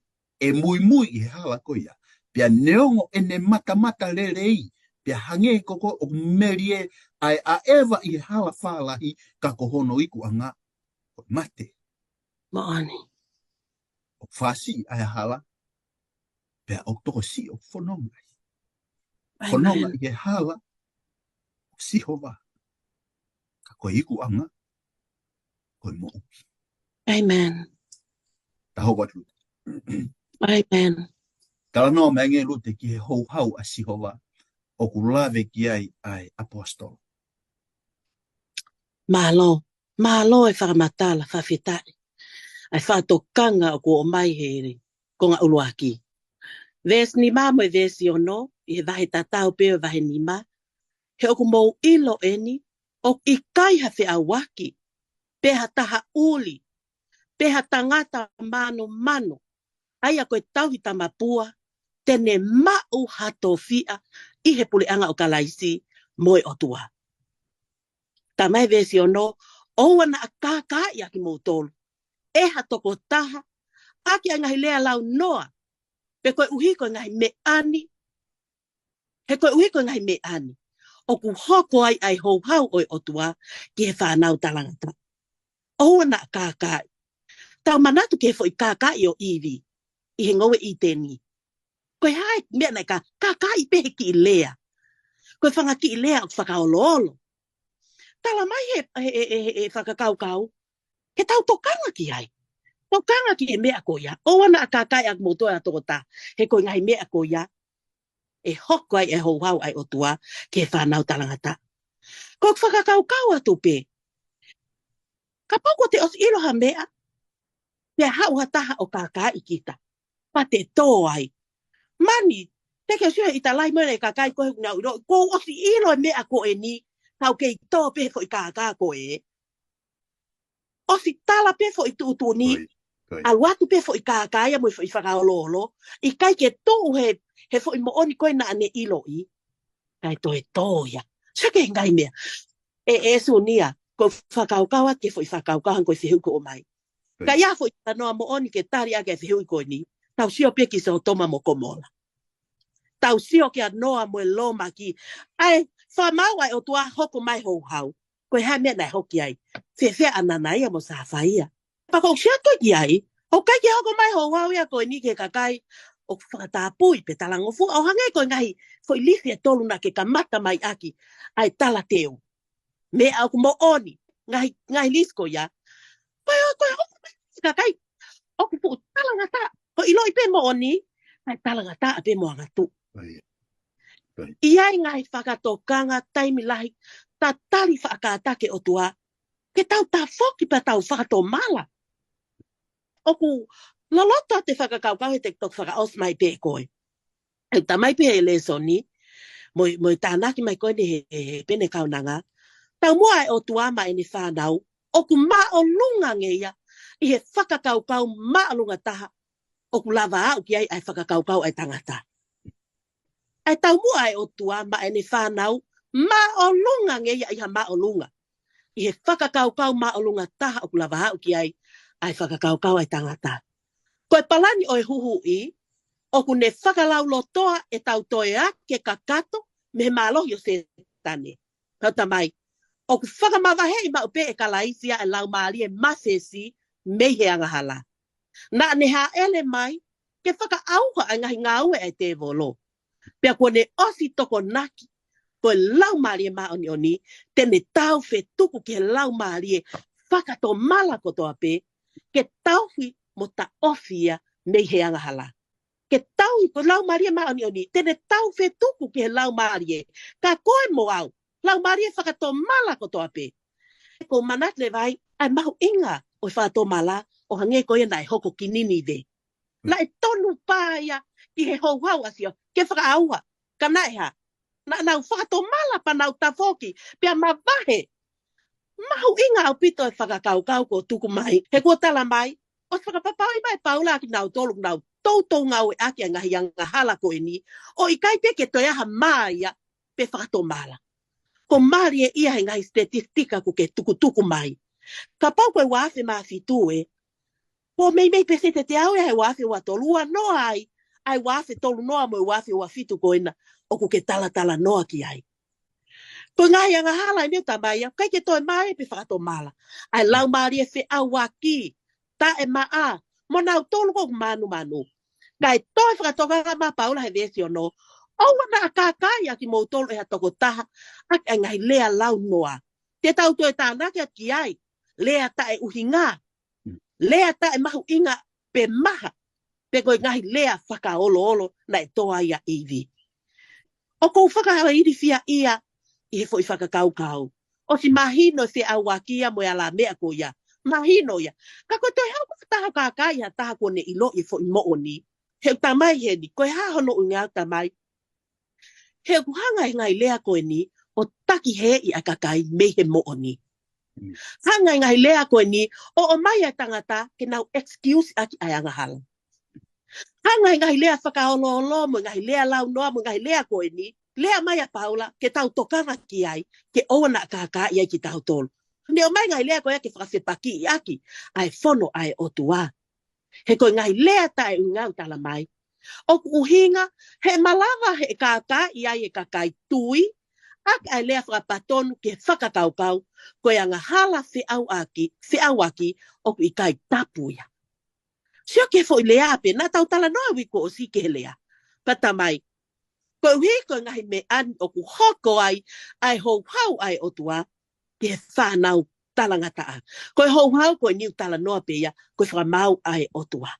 ʻe muimui ʻi he hala ko ia. Pea neongo ʻene matamata lelei, pea hangē ko ko ʻoku melie ʻa e ʻaʻeva ʻi he hala fālahi, ka ko hono ikuʻanga ko e mate. Moʻoni. ʻOku fāsiʻi ʻa e hala, pea ʻoku tokosiʻi ʻoku fononga ai. Fononga Amen. ʻi he hala ʻo Sihova. Ka ko e ikuʻanga, ko e moʻui. Amen. Ta hoko atu. Amen. Talanoa mai ange Lute ki he houhau ʻa Sihova, ʻoku lave ki ai ʻa e ʻaposetolo. Mālō, mālō e fakamatala, fakafetaʻi. ʻA e fakatokanga ʻoku ʻomai he konga ʻuluaki. Veesi nima mo e veesi ono, ʻi he vahe tatau pē ʻo e vahe nima. He ʻoku mou ʻilo eni, ʻoku ʻikai ha feʻauaki, pe ha taha ʻuli, pe ha tangata manumanu, ʻa ia ko e tauhi tamapua, te ne maʻu ha tofiʻa ʻi he puleʻanga ʻo Kalaisi mo e ʻOtua. Talamai veesi ono, ʻoua naʻa kākaaʻi ʻa kimoutolu ʻe ha tokotaha ʻaki ʻa e ngaahi lea launoa, pe koeʻuhi ko e ngaahi meʻa ni, he koeʻuhi ko e ngaahi meʻa ni ʻoku hoko ai ʻa e houhau ʻo e ʻOtua ki he fānau talangataʻa. ʻOua naʻa kākaaʻi. Tau manatu ki he foʻi kākaaʻi ʻo ʻIvi ʻi he ngoue ʻĪteni. Ko e hā e meʻa naʻe kā-, kākaaʻi pē he kiʻi lea. Ko e fanga kiʻi lea ʻoku fakaoloolo. Talamai he, he, he, he, he fakakaukau, ke tau tokanga ki ai. Tokanga ki he meʻa ko ia. ʻOua naʻa kākaaʻi ʻa kimoutolu ʻe ha tokotaha, he ko e ngaahi meʻa ko ia ʻe hoko ai e houhau ʻa e ʻOtua ki he fānau talangataʻa. Ko e fakakaukau atu pē, kapau kuo te ʻosi ʻilo ha meʻa, pea haʻu ha taha ʻo kākaaʻi kita, pea te tō ai. Mani, te ke sio he ʻitalai mo e kākaaʻi ko ē ʻoku nau ʻilo, kuo u ʻosi ʻilo e meʻa ko eni, kau kei tō pē he foʻi kākā ko ē. ʻOsi tala pē foʻi tuʻutuʻuni, Koi, koi. ʻalu atu pē foʻi kākā ia mo e foʻi fakaoloolo, ʻikai ke tuʻu he, he foʻi moʻoni ko ē naʻa ne ʻiloʻi. Kae toe tō ia. Sio ki he ngaahi meʻa. ʻE, ʻe Sunia, ko e fakakaukau atu ki he foʻi fakakaukau hangē ko e fehuʻi kuo ʻomai. Koi. Ka ʻi ai ha foʻi talanoa moʻoni ke tali ʻaki e fehuʻi ko eni, tau sio pē ki Sōtoma mo Komola. Tau sio kia Noa mo e Loma ki ai, fakamaau ʻa e ʻOtua hoko mai houhau. Ko e hā e meʻa naʻe hoko ai? Fēfē ʻa ʻAnanaia mo Safaia? Pea ko u sio atu ki ai, ʻoku ʻikai ke hoko mai houhau ia ko eni ki he kakai ʻoku fakatapui pe talangofua, ʻo hangē ko e ngaahi foʻi lisi ʻe tolu naʻa ke kamata mai ʻaki ʻa e talateu. Meʻa ʻoku moʻoni, ngaahi, ngaahi lisi ko ia. Ko e, ko e, ʻoku, kakai, ʻoku fuʻu talangataʻa, ko e ʻiloʻi pē moʻoni, ʻa e talangataʻa pē mo angatuʻu. ʻA ia. ʻA ia. ʻI ai ngaahi fakatokanga taimi lahi, tatali faʻa kātaki ʻOtua, ke tau tafoki pea tau fakatomala. ʻOku loloto atu e fakakaukau he tekitoki fakaʻosi mai pē ko ē. ʻE tamai pē he lēsoni, mo e, mo e tānaki mai ko eni he, he, he pene kaunanga. Taumuʻa e ʻOtua maʻa ʻene fānau, ʻoku māʻolunga ange ia, ʻi he fakakaukau māʻolunga taha, ʻoku lava aʻu ki ai ʻa e fakakaukau ʻa e tangata. ʻA e taumuʻa e ʻOtua maʻa ʻene fānau, māʻolunga ange ia ʻi ha māʻolunga. ʻI he fakakaukau māʻolunga taha ʻoku lava aʻu ki ai, ʻa e fakakaukau ʻa e tangata. Ko e palani ʻo e huhuʻi, ʻoku ne fakalaulotoa ʻetau toe ake kakato, mei he mālohi ʻo Sētane. Pea tamai, ʻoku fakamavaheʻi maʻu pē ʻe Kalaisi ʻa e laumālie mafesi mei he angahala. Naʻa ne hāʻele mai, ke fakaʻauha ʻa e ngaahi ngāue ʻa e tēvolo. Pea kuo ne ʻosi tokonaki, ko e laumālie māʻoniʻoni, te ne taufetuku ki he laumālie fakatomala kotoa pē, ke tauhi mo taʻofi ia mei he angahala. Ke tauhi ko e laumālie māʻoniʻoni, te ne taufetuku ki he laumālie, ka ko e mo au, laumālie fakatomala kotoa pē. Ko u manatu leva ai, ʻa e mahuʻinga ʻo e fakatomala, ʻo hangē ko ia naʻe hoko ki Ninive. Naʻe tonu pē ia ki he houhau ʻa Sione, ke fakaʻauha, ka naʻe hā. Naʻa nau fakatomala pea nau tafoki, pea mavahe. Mahuʻinga ʻaupito e fakakaukau kuo tuku mai, he kuo tala mai, ʻosi fakapapauʻi mai ʻe Paula kinautolu, nau toutou ngāueʻaki ʻa e ngaahi angahala ko eni, ʻo ʻikai pē ke toe ʻi ai ha mā ia, pe fakatomala. Ko mālie ia he ngaahi statistika kuo ke tukutuku mai. Kapau ko e ua afe mā fitu ē, ko e meimei peseti ʻe teau ia he ua afe ua tolu, ua noa ai, ʻa e ua afe tolu noa mo e ua afe ua fitu ko ena, ʻoku ke talatalanoa ki ai. Ko e ngaahi angahala eni ʻoku tamai ia, ʻikai ke toe mā ia pe fakatomala. ʻA e laumālie feʻauaki, taʻemaʻa, mo nautolu ko ē ʻoku mānumanu. Kae toe fakatokanga mai ʻa Paula he veesi ono, ʻoua naʻa kākaaʻi ʻa kimoutolu ʻe ha tokotaha, ʻaki ʻa e ngaahi lea launoa. Te tau toe tānaki atu ki ai, lea taʻeʻuhinga, lea taʻemahuʻinga pe maha, pe ko e ngaahi lea fakaoloolo naʻe tō ai ʻa ʻIvi. ʻOku ou fakailifia ia ʻi he foʻi fakakaukau. ʻOsi mahino e feʻauaki ia mo e ala meʻa ko ia. Mahino ia. Ka ko e toe haʻu ʻa e taha ʻo kākaaʻi ha taha kuo ne ʻiloʻi e foʻi moʻoni. He ʻoku tamai heni, ko e hā hono ʻuhinga ʻoku tamai. He ʻoku hanga ʻe he ngaahi lea ko eni, ʻo taki hēʻi ʻa e kakai mei he moʻoni. Mm. Hanga ʻe he ngaahi lea ko eni, ʻo ʻomai ʻa e tangata, ke nau excuse ʻaki ʻa e angahala. Hanga ʻe he ngaahi lea fakaoloolo, mo e ngaahi lea launoa, mo e ngaahi lea ko eni, lea mai ʻa Paula, ke tau tokanga ki ai, ke ʻoua naʻa kākaaʻi ai kitautolu. Ne ʻomai e ngaahi lea ko ia ke fakafepakiʻi ʻaki, ʻa e fono ʻa e ʻOtua. He ko e ngaahi lea taʻeʻuhinga ʻoku tala mai. ʻOku ʻuhinga, he malava he kākaaʻi ai e kakai tui, ʻaki ʻa e lea fakapatonu ke fakakaukau, ko e angahala feʻauaki, feʻauaki, ʻoku ʻikai tapu ia. Sio ki he foʻi lea pē, naʻa tau talanoa uike kuo ʻosi ki he lea. Pea tamai, koeʻuhi ko e ngaahi meʻa ni ʻoku hoko ai, ʻa e houhau ʻa e ʻOtua, ki he fānau talangataʻa. Ko e houhau ko eni ʻoku talanoa pē ia, ko e fakamaau ʻa e ʻOtua.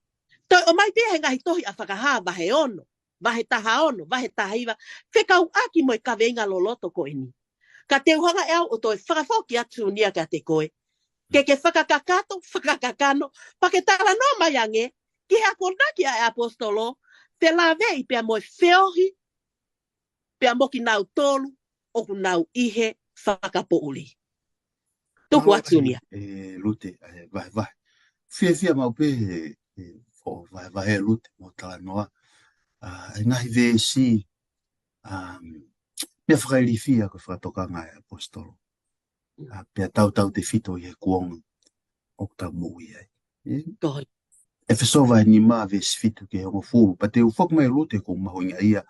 Toe ʻomai pē ia he ngaahi tohi ʻa Fakahā vahe ono, vahe taha ono, vahe taha hiva, fekauʻaki mo e kaveinga loloto ko eni. Ka te u hanga ʻe au ʻo toe fakafoki atu Siunia kiate koe. Ke ke fakakakato, fakakakano, pea ke talanoa mai ange, ki he akonaki ʻa e ʻaposetolo, felāveʻi pea mo e feohi, pea mo kinautolu, ʻoku nau ʻi he fakapoʻuli. Tuku atu Siunia. ʻE Lute, ʻe vahevahe. Fiefia maʻu pē he, he, ʻo vahevahe Lute, mo talanoa. ʻA, ʻe ngaahi veesi, um, pea fakailifia ko e fakatokanga ʻa e ʻaposetolo. ʻA, pea tautautefito ʻi he kuonga ʻoku tau moʻui ai. ʻE? Ko ia. ʻEfesō vahe nima veesi fitu ki he hongofulu. Pea te u foki mai Lute ko e mahuʻinga ia,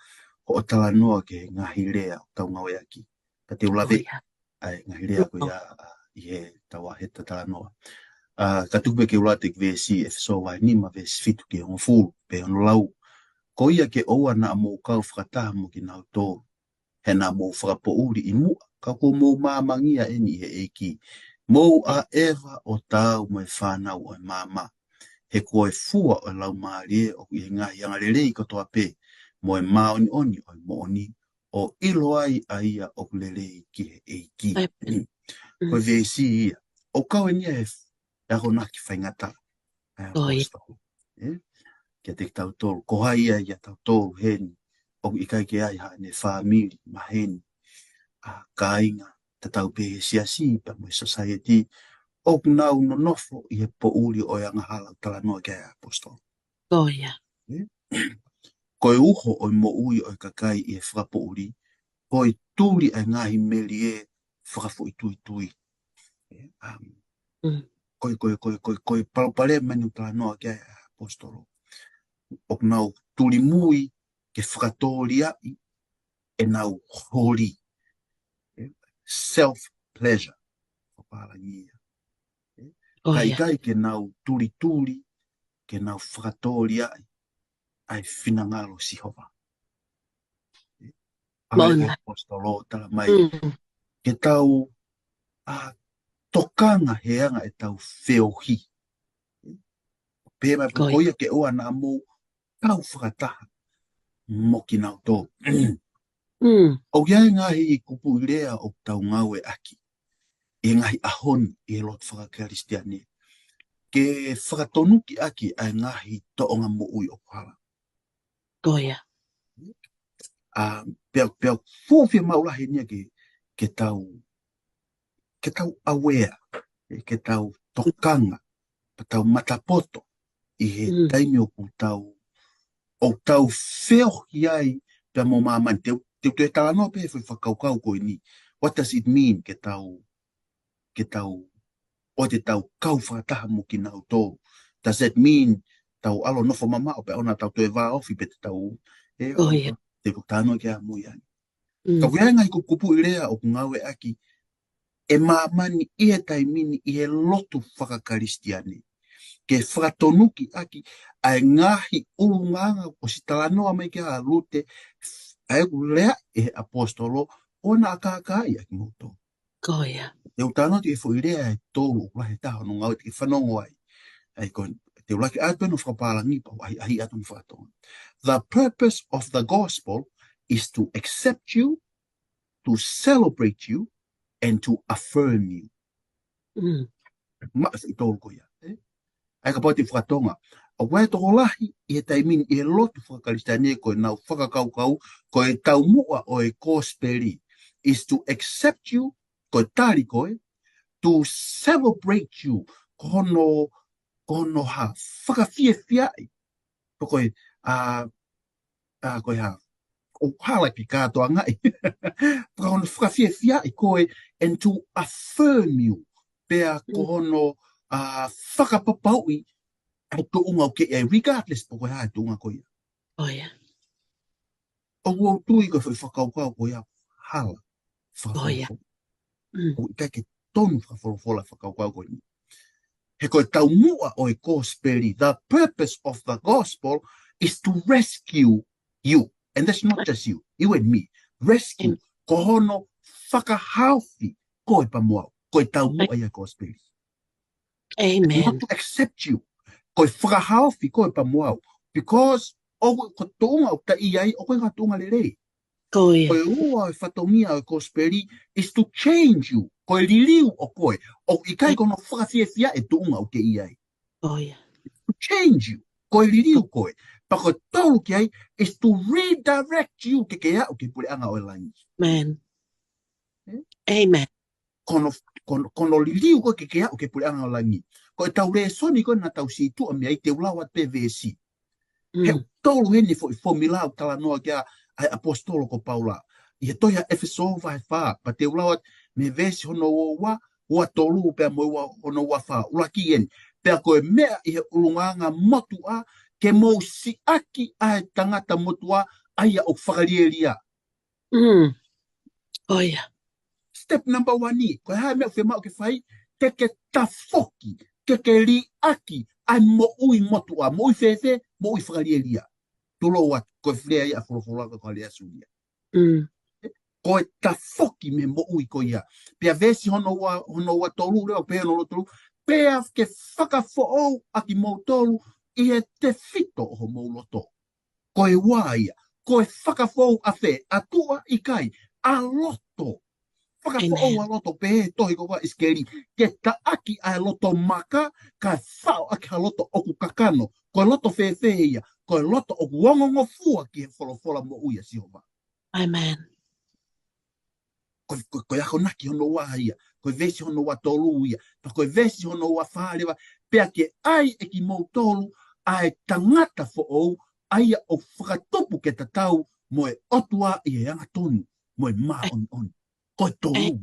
ko hoʻo talanoa ki he ngaahi lea ʻoku tau ngāueʻaki. Pea te u lave, ko ia, ʻa e ngaahi lea ko ia, ʻa, ʻi he tau ʻa he ta talanoa. ʻA, ka tuku pē ke u lau atu e veesi, ʻEfesō vahe nima veesi fitu ki he hongofulu. Pea hono lau, Ko ia ke ʻoua naʻa mou kau fakataha mo kinautolu, he naʻa mou fakapoʻuli ʻi muʻa, ka kuo mou māmangia eni ʻi he ʻEiki. Mou ʻaʻeva ʻo taau mo e fānau ʻo e maama, he ko e fua ʻo e Laumālie ʻoku ʻi he ngaahi angalelei kotoa pē, mo e māʻoniʻoni ʻo e moʻoni, ʻo ʻilo ai ʻa ia ʻoku lelei ki he ʻEiki. ʻAi pē. Ko e veesi ia. ʻOku kau eni ia he akonaki faingataʻa ʻa e ʻAposetolo. Kiate kitautolu. Ko hai ia ia tautolu heni, ʻoku ʻikai ke ʻi ai haʻane fāmili, maheni, ʻa kāinga, tatau pē he siasi, pea mo e society, ʻoku nau nonofo ʻi he poʻuli ʻo e angahala ʻoku talanoa ki ai ʻa e ʻAposetolo. Ko e uho ʻo e moʻui ʻo e kakai ʻi he fakapoʻuli, ko e tuli ʻa e ngaahi melie fakafoʻituitui. Ko e, ko e, ko e, ko e, ko e palopalema eni ʻoku talanoa ki ai ʻa e ʻAposetolo. ʻOku nau tulimui ke fakatōliaʻi ʻenau holi. Self pleasure. Ko pālangi ia. Ka ʻikai ke nau tulituli, ke nau fakatōliaʻi ʻa e finangalo ʻo Sihova. ʻA e ʻAposetolo tala mai, ke tau ʻa tokanga he anga ʻetau feohi. Pea mai ko ia ke ʻoua naʻa mou kau fakataha mo kinautolu. ʻOku ʻi ai e ngaahi kupuʻi lea ʻoku tau ngāueʻaki ʻi he ngaahi ʻaho ni ʻi he lotu fakakalisitiane ke fakatonukiʻaki ʻa e ngaahi tōʻonga moʻui ʻoku hala. Ko ia. ʻA, pea, pea fuofua maʻu lahi eni ia ke, ke tau, ke tau aware, ke tau tokanga, pea tau matapoto ʻi he taimi ʻoku tau, ʻoku tau feohi ai pea mo māmani. Te u, te u toe talanoa pē he foʻi fakakaukau ko eni. What does it mean ke tau, ke tau, ʻoua te tau kau fakataha mo kinautolu? Does that mean tau ʻalu ʻo nofo mamaʻo pea ʻoua naʻa tau toe vāofi pe te tau, ʻe, te u talanoa ki ai ʻamui ange. Ka ʻoku ʻi ai e ngaahi kupukupuʻi lea ʻoku ngāueʻaki ʻe māmani ʻi he taimi ni ʻi he lotu fakakalisitiane ke fakatonukiʻaki ʻa e ngaahi ʻulungaanga ʻosi talanoa mai ki ai ʻa Lute, ʻa ia ʻoku lea ʻe he ʻaposetolo, ʻoua naʻa kākaaʻi ʻa kimoutolu. Ko ia. Te u talanoa atu ki he foʻi lea ʻe tolu ʻoku lahi e taha hono ngāue te ke fanongo ai. ʻA ia ko e, te u lave atu pē hono fakapālangi pea u ʻahiʻahiʻi atu hono fakatonga. The purpose of the gospel is to accept you, to celebrate you, and to affirm you. Maʻu e foʻi tolu ko ia, ē? ʻA ia kapau te u fakatonga, ʻoku ʻi ai e tokolahi ʻi he taimi ni ʻi he lotu fakakalisitiane ko ʻenau fakakaukau, ko e taumuʻa ʻo e kosipeli is to accept you, ko e tali ko ē, to celebrate you, ko hono, ko hono hā, fakafiefiaʻi, pe ko e, ʻa, ʻa, ko e hā, ʻoku hala ke kātoangaʻi. Pea ko hono fakafiefiaʻi koe, and to affirm you, pea ko hono, ʻa, fakapapauʻi ʻa e tuʻunga ʻoku ke ʻi ai, regardless pe ko e hā e tuʻunga ko ia. Ko ia. ʻOku ou tui ko e foʻi fakakaukau ko ia hala fakafolofola. ʻOku ʻikai ke tonu fakafolofola fakakaukau ko eni. He ko e taumuʻa ʻo e kosipeli, the purpose of the gospel is to rescue you. And that's not just you, you and me. Rescue. Ko hono fakahaofi koe pea mo au. Ko e taumuʻa ia e kosipeli. Amen. Not to accept you. Ko e fakahaofi koe pea mo au. Because ʻoku, ko e tuʻunga ʻoku ta ʻi ai, ʻoku ʻikai ko ha tuʻunga lelei. Ko ia. Ko e ua e fatongia ʻo e kosipeli is to change you. Ko e liliu ʻo koe. ʻOku ʻikai ko hono fakafiefia e tuʻunga ʻoku ke ʻi ai. Ko ia. To change you. Ko e liliu koe. Pea ko e tolu ki ai is to redirect you ke ke aʻu ki he puleʻanga ʻo e langi. Amen. Amen. Ko hono, ko hono, ko hono liliu koe ke ke aʻu ki he puleʻanga ʻo langi. Ko ʻetau lēsoni ko ē naʻa tau situʻa mei ai, te u lau atu pē veesi. He ʻoku tolu heni e foʻi fomula ʻoku talanoa ki ai ʻa e ʻaposetolo ko Paula. ʻI he tohi ʻa ʻEfesō vahe fā, pea te u lau atu mei he veesi hono ua ua, ua tolu pea mo e ua, hono ua fā, ʻuluaki eni. Pea ko e meʻa ʻi he ʻulungaanga motuʻa, ke mou siʻaki ʻa e tangata motuʻa, ʻa ia ʻoku fakalielia. Ko ia. Step number one ē, ko e hā e meʻa ʻoku fiemaʻu ke fai, ke ke tafoki, ke ke liʻaki ʻa e moʻui motuʻa, moʻui fēfē, moʻui fakalielia. Tolo ua, ko e fili ia ʻa e folofola ko e lea Sulia. Mm. Ko e tafoki mei he moʻui ko ia. Pea veesi hono ua, hono ua tolu, lea pē hono ua tolu. Pea ke fakafoʻou ʻa kimoutolu ʻi he tefito ʻo homou loto. Ko e ua ia, ko e fakafoʻou ʻa fē, ʻa tuʻa ʻikai, ʻa loto. Fakafoʻou ʻa loto, pehē ʻe he tohi ko ia ʻa ʻIsikeli, ke taʻaki ʻa e loto maka, kae faʻo ʻaki ha loto ʻoku kakano. Ko e loto fēfē ia, ko e loto ʻoku ongongofua ki he folofola moʻui ʻa Sihova. ʻĒmeni. Ko, ko, ko e akonaki hono ua ia, ko e veesi hono ua tolu ia, pea ko e veesi hono ua fā leva, pea ke ʻai ʻe kimoutolu ʻa e tangata foʻou, ʻa ia ʻoku fakatupu ke tatau mo e ʻOtua ʻi he angatonu, mo e māʻoniʻoni. Ko e tolu.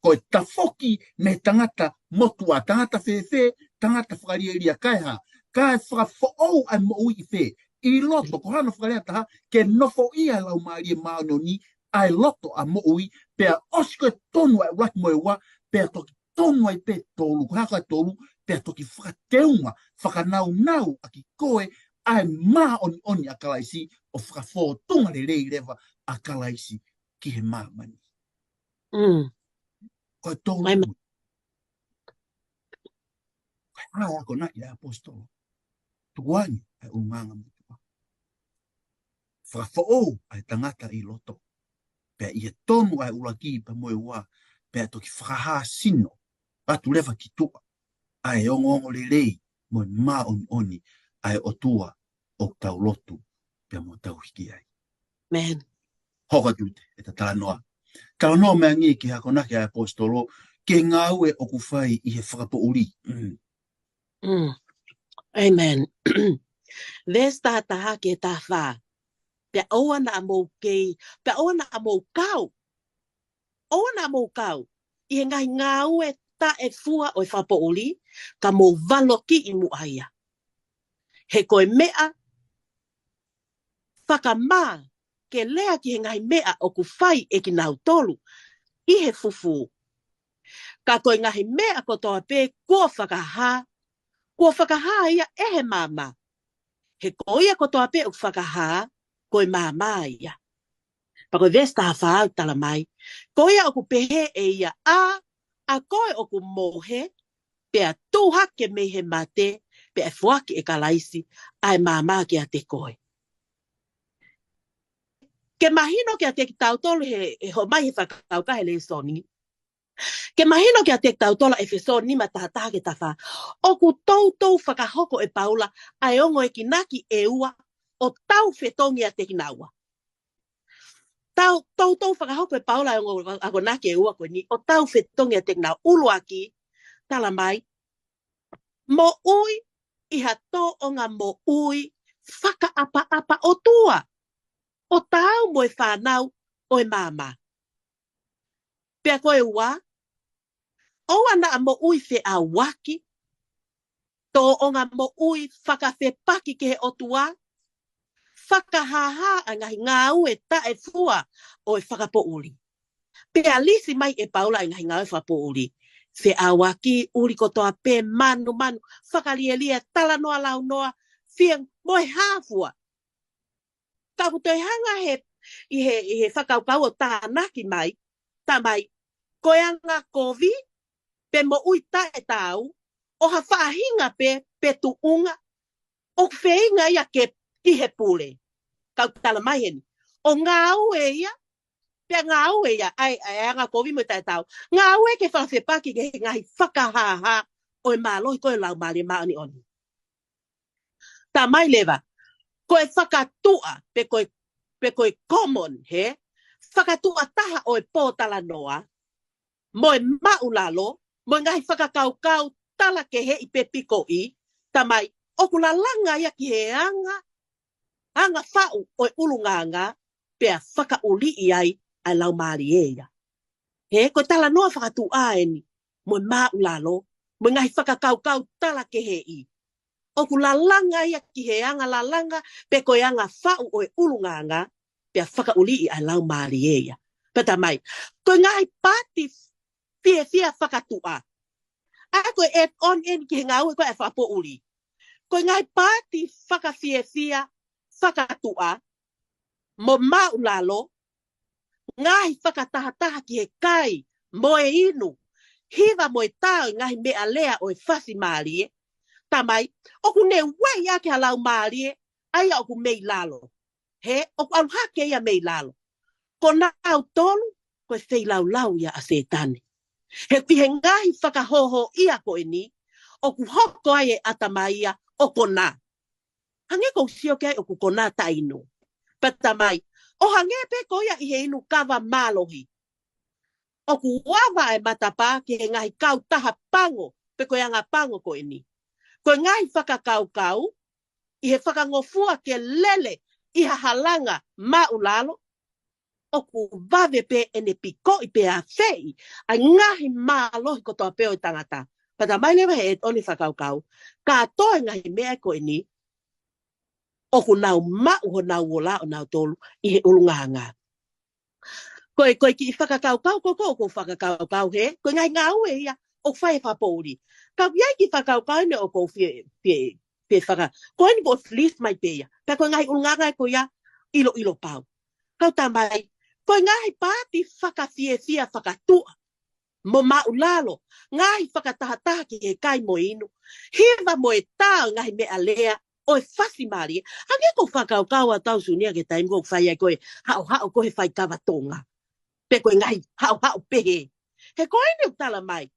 Ko e tafoki mei he tangata motuʻa, tangata fēfē, tangata fakalielia, kae hā, kae fakafoʻou ʻa e moʻui ʻi fē, ʻi loto, ko hano fakalea taha, ke nofoʻia ʻa e Laumālie Māʻoniʻoni, ʻa e loto ʻa moʻui, pea ʻosi ko e tonu ʻa e ʻuluaki mo e ua, pea toki tonu ai pē tolu, ko e hā ko e tolu, pea toki fakateunga, fakanaunau ʻaki koe, ʻa e māʻoniʻoni ʻa Kalaisi, ʻo fakafōtunga lelei leva ʻa Kalaisi ki he māmani. Mm. Ko e tolu. Ko e hā e akonaki ʻa e ʻaposetolo? Tukuange ʻa e ʻulungaanga motuʻa. Fakafoʻou ʻa e tangata ʻi loto. Pea ʻi he tonu ʻa e ʻuluaki pea mo e ua, pea toki fakahāsino atu leva ki tuʻa ʻa e ongoongolelei mo e māʻoniʻoni ʻa e ʻOtua ʻoku tau lotu pea mo tau hiki ai. ʻĒmeni. Hoko atu ʻeta talanoa. Talanoa mai angē ki he akonaki ʻa e ʻaposetolo ki he ngāue ʻoku fai ʻi he fakapoʻuli. Mm. Mm. ʻĒmeni. Veesi taha taha ki he taha fā. Pea ʻoua naʻa mou kei, pea ʻoua naʻa mou kau. ʻOua naʻa mou kau ʻi he ngaahi ngāue taʻefua ʻo e fakapoʻuli, ka mou valokiʻi muʻa ia. He ko e meʻa fakamā ke lea ki he ngaahi meʻa ʻoku fai ʻe kinautolu ʻi he fufū. Ka ko e ngaahi meʻa kotoa pē kuo fakahā, kuo fakahā ia ʻe he maama. He ko ia kotoa pē ʻoku fakahā, ko e maama ia. Pea ko e veesi taha fā ʻoku tala mai, ko ia ʻoku pehē ʻe ia, ʻa, ʻa koe ʻoku mohe, pea tuʻu hake mei he mate, pea ʻe foaki ʻe Kalaisi ʻa e maama kiate koe. Ke mahino kiate kitautolu he, he ʻomai he fakakaukau he lēsoni. Ke mahino kiate kitautolu ʻa ʻEfesō nima taha taha ki he taha fā. ʻOku toutou fakahoko ʻe Paula ʻa e ongo enginaki ʻe ua ʻo tau fetongi ʻiate kinaua. Tau, toutou fakahoko ʻe Paula ʻa e ongo akonaki ʻe ua ko eni ʻo tau fetongi ʻiate kinaua. ʻUluaki, tala mai, moʻui ʻi ha tōʻonga moʻui fakaʻapaʻapa ʻOtua, ʻo taau mo e fānau ʻo e maama. Pea ko e ua, ʻoua naʻa moʻui feʻauaki, tōʻonga moʻui fakafepaki ki he ʻOtua, fakahāhā ʻa e ngaahi ngāue taʻefua ʻo e fakapoʻuli. Pea lisi mai ʻe Paula ʻa e ngaahi ngāue fakapoʻuli. Feʻauaki, ʻuli kotoa pē, manumanu, fakalielia, talanoa launoa, fie mo e hā fua. Ka ʻoku toe hanga he, ʻi he, ʻi he fakakaukau ʻo tānaki mai, tā mai, ko e anga kovi, pe moʻui taʻetaau, ʻo ha faʻahinga pē, pe tuʻunga, ʻoku feinga ia ke ʻi he pule. Ka ʻoku tala mai heni. ʻO ngāue ia, pea ngāue ia, ʻa e, ʻa e anga kovi mo taʻetaau. Ngāue ke fakafepaki ki he ngaahi fakahāhā ʻo e mālohi ko e Laumālie Māʻoniʻoni. Tā mai leva, ko e fakatuʻa, pe ko e, pe ko e common, he? Fakatuʻa taha ʻo e pōtalanoa, mo e māʻulalo, mo e ngaahi fakakaukau talakeheʻi pe pikoʻi, tā mai, ʻoku lalanga ia ki he anga, anga faʻu ʻo e ʻulungaanga, pea fakaʻuliʻi ai ʻa e laumālie ia. He, ko e talanoa fakatuʻa eni, mo e māʻulalo, mo e ngaahi fakakaukau talakeheʻi. ʻOku lalanga ia ki he anga lalanga, pe ko e anga faʻu ʻo e ʻulungaanga, pea fakaʻuliʻi ʻa e laumālie ia. Pea tā mai, ko e ngaahi paati fiefia fakatuʻa. ʻA ko e add on eni ki he ngāue ko e fakapoʻuli. Ko e ngaahi paati fakafiefia fakatuʻa, mo māʻulalo, ngaahi fakatahataha ki he kai mo e inu, hiva mo e tā ʻo e ngaahi meʻalea ʻo e fasimālie, Tamai, ʻoku ne ueʻi ʻaki ha laumālie, ʻa ia ʻoku mei lalo. He ʻoku ʻalu hake ia mei lalo. Ko nautolu, ko e feilaulau ia ʻa Sētane. He ʻi he ngaahi fakahōhōʻia ko eni, ʻoku hoko ai e ʻatamai ia ʻo konā. Hangē ko ʻeku sio ki ai ʻoku konā taʻeinu. Pea Tamai, ʻo hangē pē ko ia ʻi he inu kava mālohi. ʻOku ava e matapā ki he ngaahi kautaha pango, pe ko e anga pango ko eni. Ko e ngaahi fakakaukau, ʻi he fakangofua ke lele ʻi ha halanga māʻulalo, ʻoku vave pē ʻene pikoʻi pea feʻi ʻa e ngaahi mālohi kotoa pē ʻo e tangata. Pea Tamai leva he ʻetoni fakakaukau, kātoa e ngaahi meʻa ko eni, ʻoku nau maʻu honau ola ʻo nautolu ʻi he ʻulungaanga. Ko e, ko e kiʻi fakakaukau, ko, ko, ko fakakaukau he, ko e ngaahi ngāue ia, ʻoku fai e fakapoʻuli. Ka ʻoku ʻi ai e kiʻi fakakaukau ʻeni ʻoku ou fie, fie, fie faka. Ko eni ʻoku list mai pē ia. Pea ko e ngaahi ʻulungaanga ko ia, ʻilo, ʻilo pau. Kau Tamai, ko e ngaahi paati fakafiefia fakatuʻa, mo māʻulalo, ngaahi fakatahataha ki he kai mo e inu, hiva mo e tā ʻo e ngaahi meʻalea ʻo e fasimālie. Hangē ko ʻeku fakakaukau ʻa Tausunia ki he taimi ko ē ʻoku fai ai ko e haʻohaʻo ko ē he faikava Tonga. Pe ko e ngaahi haʻohaʻo pehē. He ko eni ʻoku tala mai,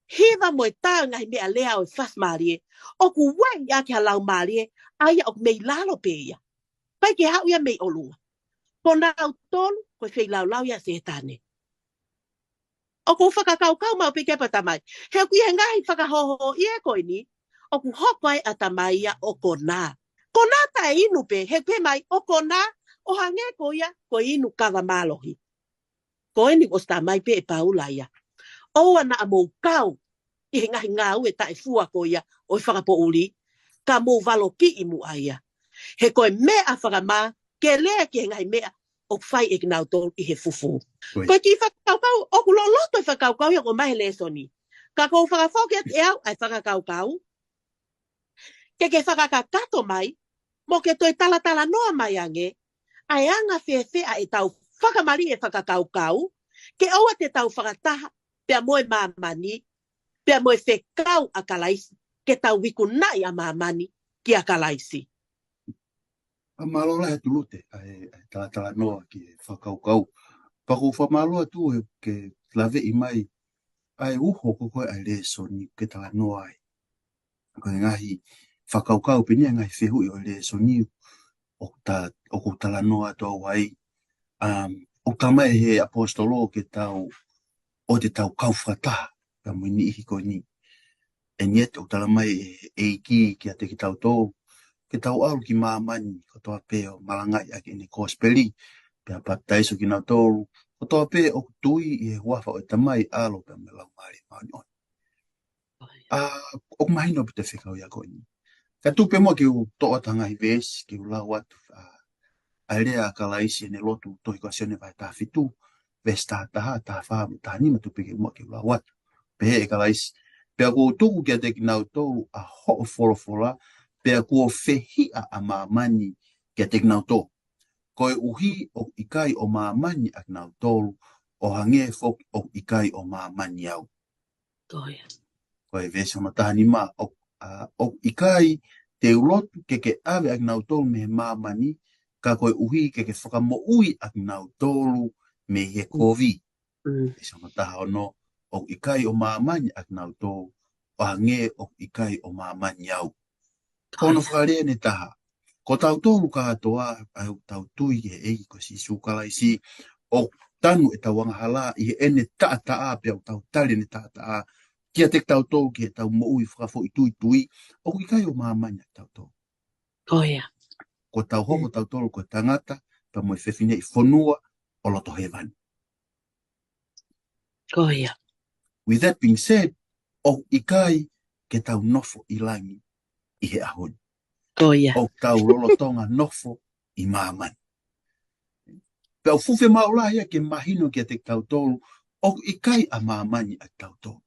hiva mo e tā ʻo e ngaahi meʻalea ʻo e fasimālie, ʻoku ueʻi ʻaki ha laumālie, ʻa ia ʻoku mei lalo pē ia. ʻIkai ke haʻu ia mei ʻolunga. Ko nautolu, ko e feilaulau ia ʻa Sētane. ʻOku ou fakakaukau maʻu pē ki ai pea Tamai. He ʻoku ʻi he ngaahi fakahōhōʻia ko eni, ʻoku hoko ai e ʻatamai ia ʻo konā. Konā taʻeinu pē, he pehē mai ʻoku konā, ʻo hangē ko ia, ko e inu kava mālohi. Ko eni ʻoku ʻosi tā mai pē ʻe Paula ia. ʻOua naʻa mou kau ʻi he ngaahi ngāue taʻefua ko ia ʻo e fakapoʻuli, ka mou valokiʻi muʻa ia. He ko e meʻa fakamā, ke lea ki he ngaahi meʻa ʻoku fai ʻe kinautolu ʻi he fufū. Ko e kiʻi fakakaukau, ʻoku loloto e fakakaukau ia ʻoku ʻomai he lēsoni. Ka ʻoku ou fakafoki atu ʻe au ʻa e fakakaukau, ke ke fakakakato mai, mo ke toe talatalanoa mai ange, ʻa e anga fēfē ʻetau fakamaliʻi e fakakaukau, ke ʻoua te tau fakataha, pea mo e māmani, pea mo e fekau ʻa Kalaisi, ke tau ikunaʻi ʻa māmani kia Kalaisi. ʻA mālō lahi atu Lute, ʻa e, ʻa e talatalanoa ki he fakakaukau. Pea ʻoku ou fakamālō atu he ke laveʻi mai, ʻa e uho ko ē ʻa e lēsoni ke talanoa ai. Ko e ngaahi fakakaukau pē eni ʻa e ngaahi fehuʻi ʻo e lēsoni ʻoku ta-, ʻoku talanoa atu ai. Um, ʻoku tala mai he ʻaposetolo ke tau, ʻoua te tau kau fakataha, ka mo e niʻihi ko eni. ʻE niʻihi ʻoku tala mai ʻe he ʻEiki kiate kitautolu, ke tau ʻalu ki māmani, kotoa pē ʻo malangaʻi ʻaki ʻene kosipeli, pea papitaiso kinautolu, kotoa pē ʻoku tui ʻi he huafa ʻo e Tamai, ʻAlo pea mo e Laumālie Māʻoniʻoni. ʻA, ʻoku mahino pē ʻa e fekau ia ko eni. Ka tuku pē muʻa ke u toʻo atu ha ngaahi veesi, ke u lau atu, ʻa, ʻa e lea ʻa Kalaisi ʻene lotu tohi ko Sione vahe taha fitu, veesi taha taha, taha fā, mo e taha nima, tuku pē ke muʻa ke u lau atu. Pehē ʻe Kalaisi, pea kuo u tuku kiate kinautolu ʻa hoʻo folofola, pea kuo fehiʻa ʻa māmani kiate kinautolu. Koeʻuhi ʻoku ʻikai ʻo māmani ʻa kinautolu, ʻo hangē foki ʻoku ʻikai ʻo māmani au. Ko ia. Ko e veesi hono taha nima, ʻo, ʻa, ʻoku ʻikai te u lotu ke ke ʻave ʻa kinautolu mei he māmani, ka koeʻuhi ke ke fakamoʻui ʻa kinautolu mei he kovi. Mm. Veesi hono taha ono, ʻoku ʻikai ʻo māmani ʻa kinautolu, ʻo hangē ʻoku ʻikai ʻo māmani au. Ko hono fakalea ʻe taha. Ko tautolu kātoa, ʻa ē ʻoku tau tui ki he ʻEiki ko Sīsū Kalaisi, ʻoku tanu ʻetau angahala ʻi heʻene taʻataʻa, pea ʻoku tau tali ʻene taʻataʻa, kiate kitautolu ki heʻetau moʻui fakafoʻituitui, ʻoku ʻikai ʻo māmani ʻa tautolu. Ko ia. Ko tau hoko tautolu ko e tangata, pea mo e fefineʻi fonua ʻo loto hēvani. Ko ia. With that being said, ʻoku ʻikai ke tau nofo ʻi langi ʻi he ʻaho ni. Ko ia. ʻOku tau lolotonga nofo ʻi māmani. Pea ʻoku fuʻu fiemaʻu lahi ia ke mahino kiate kitautolu, ʻoku ʻikai ʻa māmani ʻa tautolu.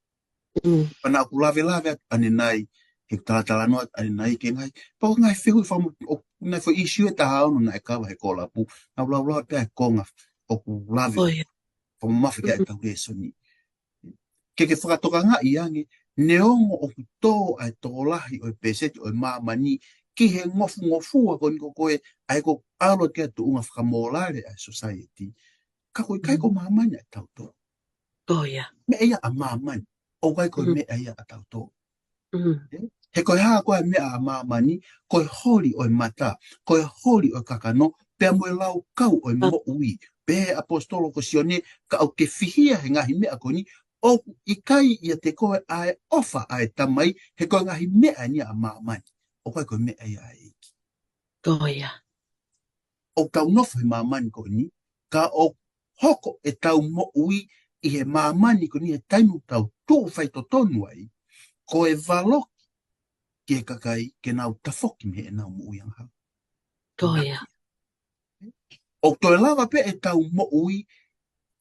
Mm. Pea naʻa ku lavelave atu ʻanenai, he talatalanoa atu ʻanenai ki he ngaahi, pea ko e ngaahi fehuʻi fakamu-, ʻoku Naʻe foʻi issue ʻe taha ono naʻe kava he kolapu. Naʻa ku lau lau pē ʻa e konga ʻoku lave. ʻO ia. Ko mafi ka e tau lēsoni. Ke ke fakatokangaʻi ange, neongo ʻoku tō ʻa e tokolahi ʻo e pēseti ʻo e māmani ki he ngofungofua ko eni ko koe, ʻa e ko ʻalu ki he tuʻunga fakamōlale ʻa e society. Ka ko e ʻikai ko māmani ʻa tautolu. Ko ia. Meʻa ia ʻa māmani. ʻOku ʻikai ko e meʻa ia ʻa tautolu. He ko e hā ko e meʻa ʻa māmani, ko e holi ʻo e mata, ko e holi ʻo e kakano, pea mo e laukau ʻo e moʻui. Pehē ʻaposetolo ko Sione, ka ʻoku ke fihia he ngaahi meʻa ko eni, ʻoku ʻikai ʻiate koe ʻa e ʻofa ʻa e Tamai, he ko e ngaahi meʻa eni ʻa māmani. ʻOku ʻikai ko e meʻa ia ʻa e ʻEiki. Ko ia. ʻOku tau nofo he māmani ko eni, ka ʻoku hoko ʻetau moʻui ʻi he māmani ko eni he taimi ʻoku tau tuʻu faitotonu ai, ko e valoki ki he kakai ke nau tafoki mei heʻenau moʻui angahala. Ko ia. ʻOku toe lava pē ʻetau moʻui,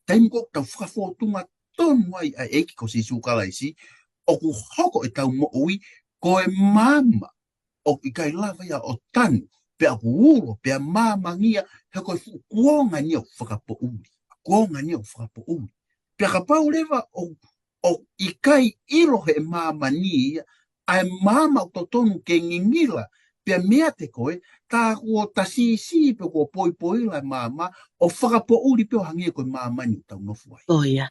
taimi ko ē ʻoku tau fakafōtunga tonu ai ʻa e ʻEiki ko Sīsū Kalaisi, ʻoku hoko ʻetau moʻui, ko e maama, ʻoku ʻikai lava ia ʻo tanu, pea ʻoku ulo, pea māmangia, he ko e fuʻu kuonga eni ʻoku fakapoʻuli. Kuonga eni ʻoku fakapoʻuli. Pea kapau leva ʻoku ʻoku ʻikai ʻilo he māmani ia, ʻa e maama ʻoku totonu ke ngingila, pea meiate koe, tā kuo tasiisi pe kuo poipoila e maama, ʻo fakapoʻuli pē ʻo hangē ko e māmani ʻoku tau nofo ai. Ko ia.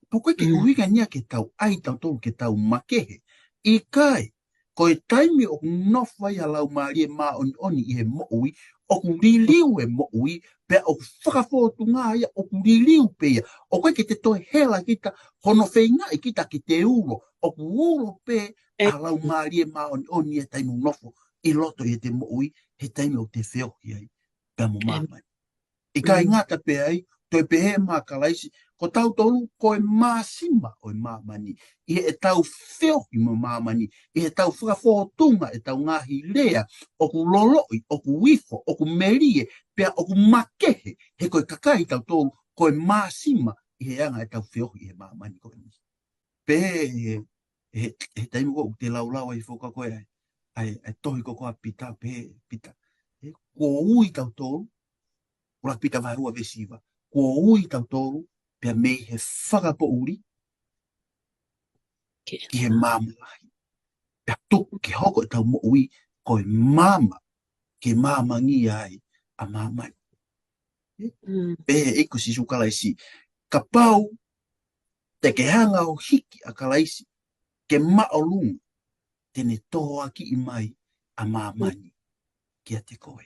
Pea ko e ʻuhinga eni ia ke tau ʻai tautolu ke tau makehe. ʻIkai, ko e taimi ʻoku nofo ai ʻa e Laumālie Māʻoniʻoni ʻi he moʻui, ʻoku liliu e moʻui, pea ʻoku fakafōtunga ia, ʻoku liliu pē ia. ʻOku ʻikai ke te toe hela kita, hono feingaʻi kita ke te ulo, ʻoku ulo pē ʻa e Laumālie Māʻoniʻoni he taimi ʻoku nofo ʻi loto ʻi heʻete moʻui, he taimi ʻoku te feohi ai pea mo māmani. ʻIkai ngata pē ai, toe pehē mai ʻa Kalaisi, ko tautolu ko e māsima ʻo e māmani, ʻi heʻetau feohi mo māmani, ʻi heʻetau fakafōtunga ʻetau ngaahi lea, ʻoku loloʻi, ʻoku ifo, ʻoku melie, pea ʻoku makehe, he ko e kakai tautolu ko e māsima ʻi he anga ʻetau feohi ʻi he māmani ko eni. Pehē he, he, he taimi ko ē ʻoku te laulau ai foki ko ē ʻa e, ʻa e, ʻa e tohi ko ē ʻa Pita, pehē Pita. He kuo ui tautolu, ʻUluaki Pita vahe ua veesi hiva. Kuo ui tautolu, pea mei he fakapoʻuli, ki he maama lahi. Pea tuku ke hoko ʻetau moʻui, ko e maama, ke māmangia ai ʻa māmani. Pehē ʻe he ʻEiki ko Sīsū Kalaisi, kapau te ke hanga ʻo hiki ʻa Kalaisi, ke māʻolunga, te ne tohoakiʻi mai ʻa māmani kiate koe.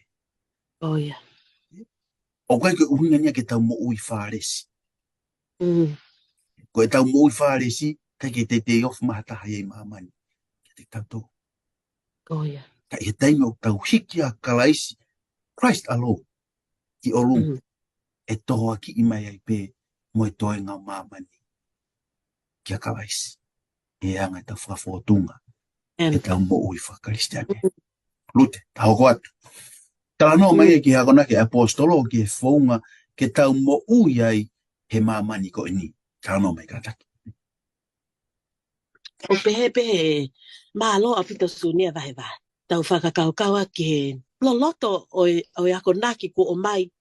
ʻOku ʻikai ko e ʻuhinga eni ia ke tau moʻui Fālesi. Ko ʻetau moʻui Fālesi, ʻikai ke teitei ofi mai ha taha ia ʻi māmani kiate kitautolu. Ka ʻi he taimi ʻoku tau hiki ʻa Kalaisi, Christ alone, ki ʻolunga, ʻe tohoakiʻi mai ai pē mo e toenga ʻo māmani kia Kalaisi. ʻI he anga ʻetau fakafōtunga, ʻetau moʻui fakakalisitiane. Lute, ta hoko atu. Talanoa mai ki he akonaki ʻa e ʻaposetolo ki he founga ke tau moʻui ai he māmani ko eni. Talanoa mai kātaki. ʻO pehē pē he mālō ʻaupito Sione vahe vahe. Tau fakakaukau ʻaki he loloto ʻo e, ʻo e akonaki kuo ʻomai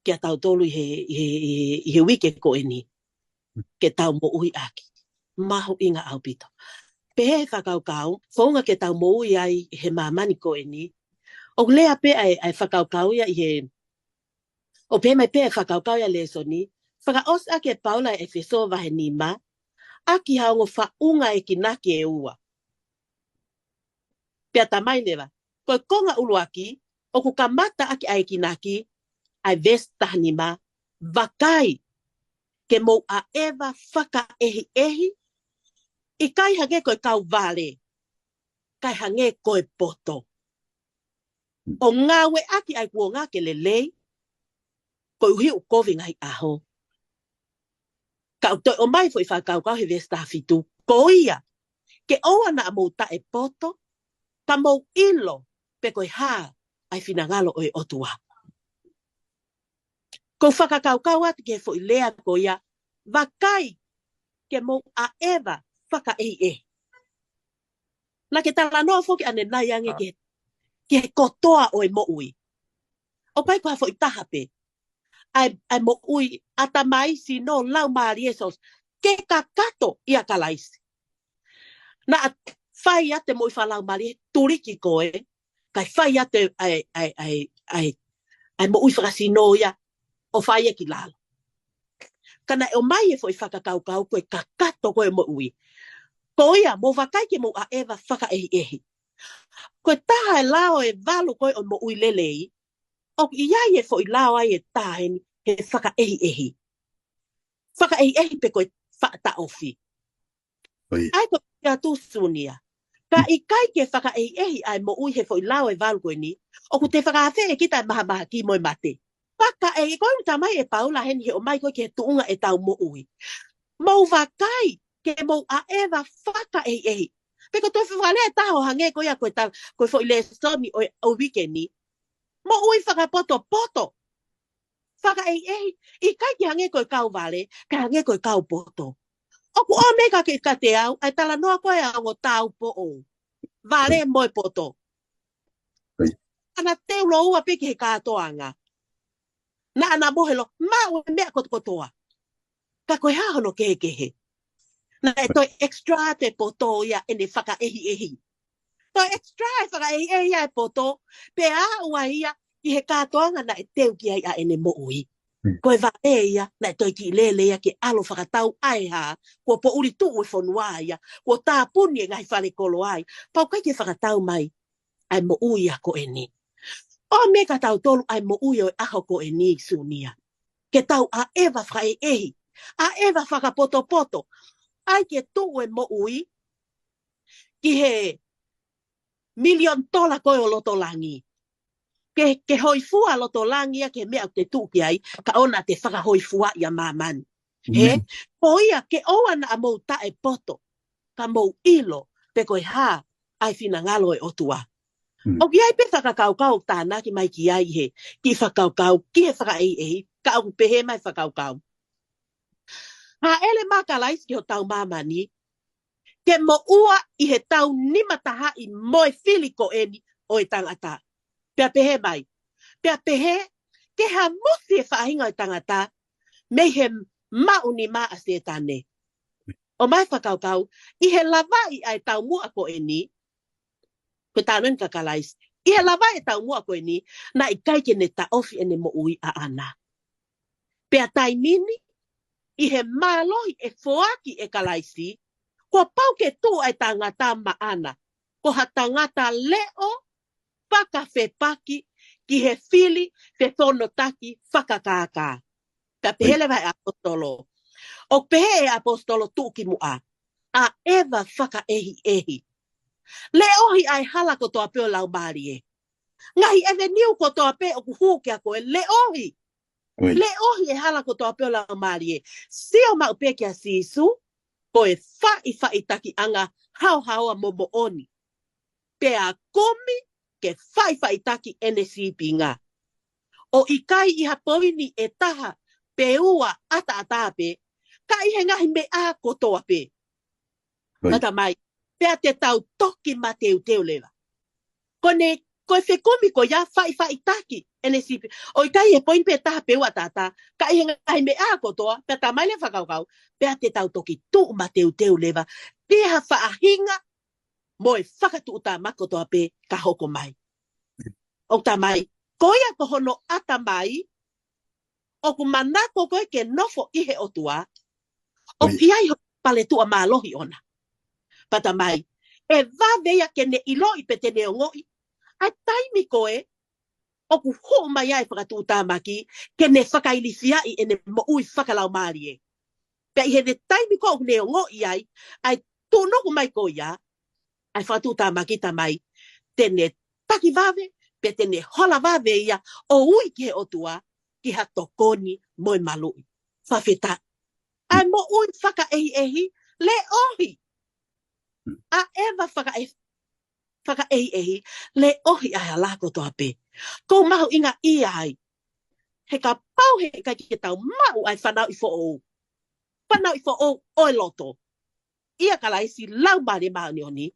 kia tautolu ʻi he, ʻi he, ʻi he, ʻi he uike ko eni. Ke tau moʻui ʻaki. Mahuʻinga ʻaupito. Pehē he fakakaukau, founga ke tau moʻui ai he māmani ko eni. ʻOku lea pē ʻa e, ʻa e fakakaukau ia ʻi he ʻo pehē mai pē ʻa e fakakaukau ʻa e lēsoni, fakaʻosi ʻaki ʻe Paula ʻi ʻEfesō vahe nima, ʻaki ha ongo faʻunga ʻekinaki ʻe ua. Pea tā mai leva, ko e konga ʻuluaki, ʻoku kamata ʻaki ʻa e ʻekinaki, ʻa e veesi taha nima, vakai, ke mou ʻaʻeva fakaʻehiʻehi, ʻikai hangē ko e kau vale, kae hangē ko e poto. ʻO ngāueʻaki ʻa e kuonga ke lelei, koeʻuhi ʻoku kovi ngaahi ʻaho. Ka ʻoku toe ʻomai foʻi fakakaukau he veesi taha fitu, ko ia, ke ʻoua naʻa mou taʻepoto, ka mou ʻilo, pe ko e hā, ʻa e finangalo ʻo e ʻOtua. Ko e fakakaukau atu ki he foʻi lea ko ia, vakai ke mou ʻaʻeva fakaʻehiʻehi. Naʻa ke talanoa foki ʻanenai ange ki he, ki he kotoa ʻo e moʻui. ʻOku ʻikai ko ha foʻi taha pē. ʻA e, ʻa e moʻui ʻatamai, sino, laumālie, soso, ke kakato ʻia Kalaisi. Naʻa fai ʻa e moʻui fakalaumālie tuliki koe, kae fai ʻa e, ʻa e, ʻa e, ʻa e, ʻa e, ʻa e moʻui fakasino ia ʻo fai ia ki lalo. Ka naʻe ʻomai e foʻi fakakaukau ko e kakato ko e moʻui. Ko ia, mou vakai ke mou ʻaʻeva fakaʻehiʻehi. Ko e taha e lao ʻe valu ko ē ʻo e moʻui lelei, ʻoku ʻi ai e foʻi lao ai ʻe taha eni, he fakaʻehiʻehi. Fakaʻehiʻehi pe ko e faʻa taʻofi. ʻOi. ʻA ia ko ia atu Sunia. Ka ʻikai ke fakaʻehiʻehi ʻa e moʻui he foʻi lao ʻe valu ko eni, ʻoku te fakaafeʻi kita ʻe mahamahaki mo e mate. Fakaʻehiʻehi, ko e ʻuhinga mai ʻe Paula heni he ʻomai ko ē ki he tuʻunga ʻetau moʻui. Mou vakai, ke mou ʻaʻeva fakaʻehiʻehi. Pe ko e toe fakalea ʻe taha ʻo hangē ko ia ko e tala, ko e foʻi lēsoni ʻo e, ʻo e uike ni. Moʻui fakapotopoto. Fakaʻehiʻehi, ʻikai ke hangē ko e kau vale, ka hangē ko e kau poto. ʻOku ʻomai ka ke kiate au, ʻa e talanoa ko ē ʻa e ongo taupoʻou. Vale mo e poto. ʻOi. Ana teu loua pē ki he kātoanga. Naʻa na mohe lo, maʻu e meʻa kotokotoa. Ka ko e hā hono kehekehe. Naʻe toe extra atu e poto ia ʻene fakaʻehiʻehi. Toe extra e fakaʻehiʻehi ʻa e poto, pea aʻu ai ia ki he kātoanga naʻe teu ki ai ʻa ʻene moʻui. Hmm. Ko e vale ia, naʻe toe kiʻi lele ia ke ʻalu fakatau ʻa e hā, kuo poʻuli tuʻu e fonua ia, kuo tāpuni e ngaahi fale kolo ai, pau ʻikai ke fakatau mai ʻa e moʻui ʻa ko eni. ʻOmai kia tautolu ʻa e moʻui ʻo e ʻaho ko eni Sunia. Ke tau ʻaʻeva fakaʻehiʻehi, ʻaʻeva fakapotopoto, ʻai ke tuʻu e moʻui ki he milioni tola ko ē ʻo loto langi. Ke, ke hoifua loto langi ia ke meʻa te tuʻu ki ai, ka ʻoua te fakahōifua ia māmani. He, mm, ko ia ke ʻoua naʻa mou taʻepoto, ka mou ʻilo, pe ko e hā, ʻa e finangalo ʻo e ʻOtua. Mm. ʻOku ʻi ai pē fakakaukau tānaki mai ki ai he, ki fakakaukau, ki he fakaʻehiʻehi, ka ʻoku pehē mai fakakaukau. Hāʻele mai Kalaisi ki hotau māmani, ke moʻua ʻi he tau nima tahaʻi mo e fili ko eni ʻo e tangata. Pea pehē mai. Pea pehē, ke hamusi e faʻahinga ʻo e tangata, mei he maʻunima ʻa Sētane. ʻOmai fakakaukau, ʻi he lavaʻi ʻa e taumuʻa ko eni, ko e talanoa eni kia Kalaisi. ʻI he lavaʻi e taumuʻa ko eni, naʻe ʻikai ke ne taʻofi ʻene moʻui ʻaʻana. Pea taimi ni, ʻi he mālohi ʻe foaki ʻe Kalaisi, kuo pau ke tuʻu ʻa e tangata maʻana, ko ha tangata leʻo fakafepaki ki he fili fefonotaki fakakākā. Pea pehē leva ʻe he ʻapositolo. ʻOku pehē ʻe he ʻapositolo tuʻukimuʻa. ʻAʻeva fakaʻehiʻehi. Leʻohi ʻa e hala kotoa pē ʻo e laumālie. Ngaahi ʻeveniu kotoa pē ʻoku hū kia koe leʻohi. ʻOi. Leʻohi e hala kotoa pē ʻo e laumālie. Sio maʻu pē kia Sīsū, ko e faʻifaʻitakiʻanga haohaoa mo moʻoni. Pea kumi ke faʻifaʻitaki ʻene sīpinga. ʻO ʻikai ʻi ha poini ʻe taha pe ua ʻataʻatā pē, ka ʻi he ngaahi meʻa kotoa pē. ʻOi. Mata mai, pea te tau toki mateuteu leva. Ko ʻene, ko e fekumi ko ia faʻifaʻitaki ʻene sīpinga. ʻO ʻikai ʻi he poini pē taha pe ua ʻataʻatā, ka ʻi he ngaahi meʻa kotoa, pea tā mai leva fakakaukau, pea te tau toki tuʻu mateuteu leva, ki ha faʻahinga mo e fakatuʻutāmaki kotoa pē ka hoko mai. ʻOku tā mai, ko ia ko hono ʻatamai, ʻoku manako ko ē ke nofo ʻi he ʻOtua, ʻoku ʻi ai hono paletuʻa mālohi ʻona. Pea tā mai, ʻe vave ia ke ne ʻiloʻi pe te ne ongoʻi, ʻa e taimi ko ē, ʻoku hū mai ai e fakatuʻutāmaki, ke ne fakailifiaʻi ʻene moʻui fakalaumālie. Pea ʻi heʻene taimi ko ē ʻoku ne ongoʻi ai, ʻa e tuʻunuku mai ko ia, ʻa e fakatuʻutāmaki tā mai, te ne taki vave, pe te ne hola vave ia, ʻo ui ki he ʻOtua, ki ha tokoni mo e maluʻi. Fakafetaʻi. ʻA e moʻui fakaʻehiʻehi, leʻohi. ʻAʻeva fakaʻe-, fakaʻehiʻehi, leʻohi ʻa e hala kotoa pē. ʻOku mahuʻinga ia ai. He kapau he ʻikai ke tau maʻu ʻa e fanauʻi foʻou. Fanauʻi foʻou ʻo e loto. ʻIa Kalaisi Laumālie Māʻoniʻoni.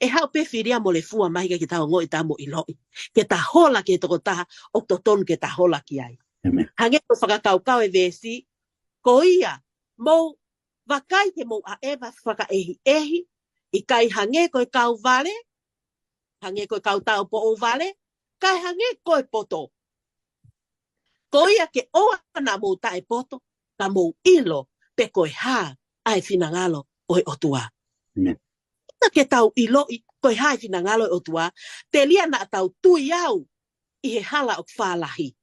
ʻE haʻu pē filia mo lefua mai ke ta ongoʻi ta mo ʻiloʻi. Ke ta hola ki he tokotaha ʻoku totonu ke ta hola ki ai. Hangē ko e fakakaukau e veesi, ko ia, mou vakai ke mou ʻaʻeva fakaʻehiʻehi, ʻikai hangē ko e kau vale, hangē ko e kau taupoʻou vale, kae hangē ko e poto. Ko ia ke ʻoua naʻa mou taʻepoto, ka mou ʻilo pe ko e hā ʻa e finangalo ʻo e ʻOtua. Ka ke tau ʻiloʻi ko e hā e finangalo ʻo e ʻOtua, telia naʻa tau tui au ʻi he hala ʻoku fālahi,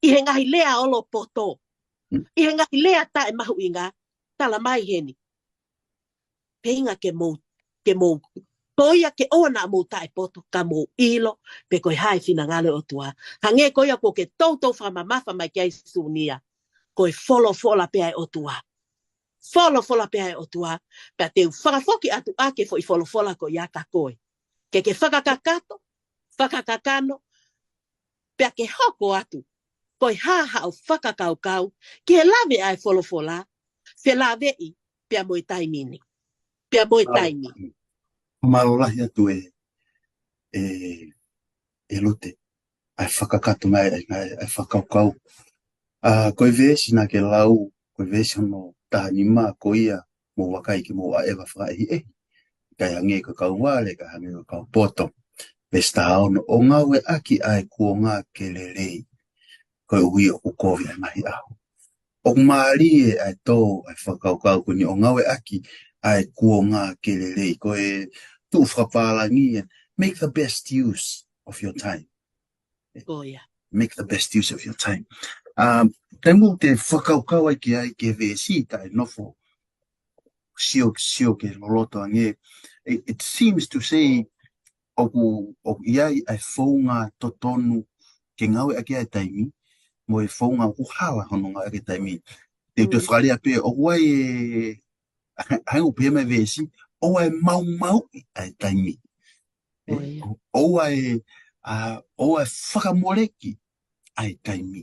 ʻi he ngaahi lea olopoto, ʻi he ngaahi lea taʻemahuʻinga, tala mai heni. Peinga ke mou, ke mou, ko ia ke ʻoua naʻa mou taʻepoto, ka mou ʻilo pe ko e hā e finangalo ʻo e ʻOtua. Hangē ko ia kuo ke toutou fakamamafa mai ki ai Siunia, ko e folofola pē ʻa e ʻOtua. Folofola pē ʻa e ʻOtua, pea te u fakafoki atu ʻa e foʻi folofola ko ia kia koe. Ke ke fakakakato, fakakakano, pea ke hoko atu. Ko e hā haʻo fakakaukau, ke lave ʻa e folofola, felāveʻi, pea mo e taimi ni. Pea mo e taimi. Mālō lahi atu e, e, e Lute, ʻa e fakakakato mai, ʻa e, ʻa e, ʻa e fakakaukau. ʻA, ko e veesi naʻa ke lau, ko e veesi hono taha nima, ko ia, mou vakai ke mou ʻaʻeva fakaʻehiʻehi, ʻikai hangē ko e kau vale, ʻikai hangē ko e kau poto. Veesi taha ono, ʻo ngāueʻaki ʻa e kuonga ke lelei, koeʻuhi ʻoku kovi ʻa e ngaahi ʻaho. ʻOku mālie ʻa e tō, ʻa e fakakaukau ko eni ʻo ngāueʻaki ʻa e kuonga ke lelei, ko e tuʻu fakapālangi, make the best use of your time. Ko ia. Make the best use of your time. Um, taimi ʻoku te fakakaukau ai ki ai ki he veesi taʻenofo, sio, sio ke loloto ange. It, it seems to say, ʻoku, ʻoku ʻi ai ʻa e founga totonu ke ngāueʻaki ʻa e taimi, mo e founga ʻoku hala hono ngāueʻaki ʻa e taimi. Te u toe fakalea pē, ʻoku ʻi ai e, hangē ko e pehē mai e veesi, ʻoua ʻe maumauʻi ʻa e taimi. ʻOua ʻe, ʻoua ʻe fakamoleki ʻa e taimi.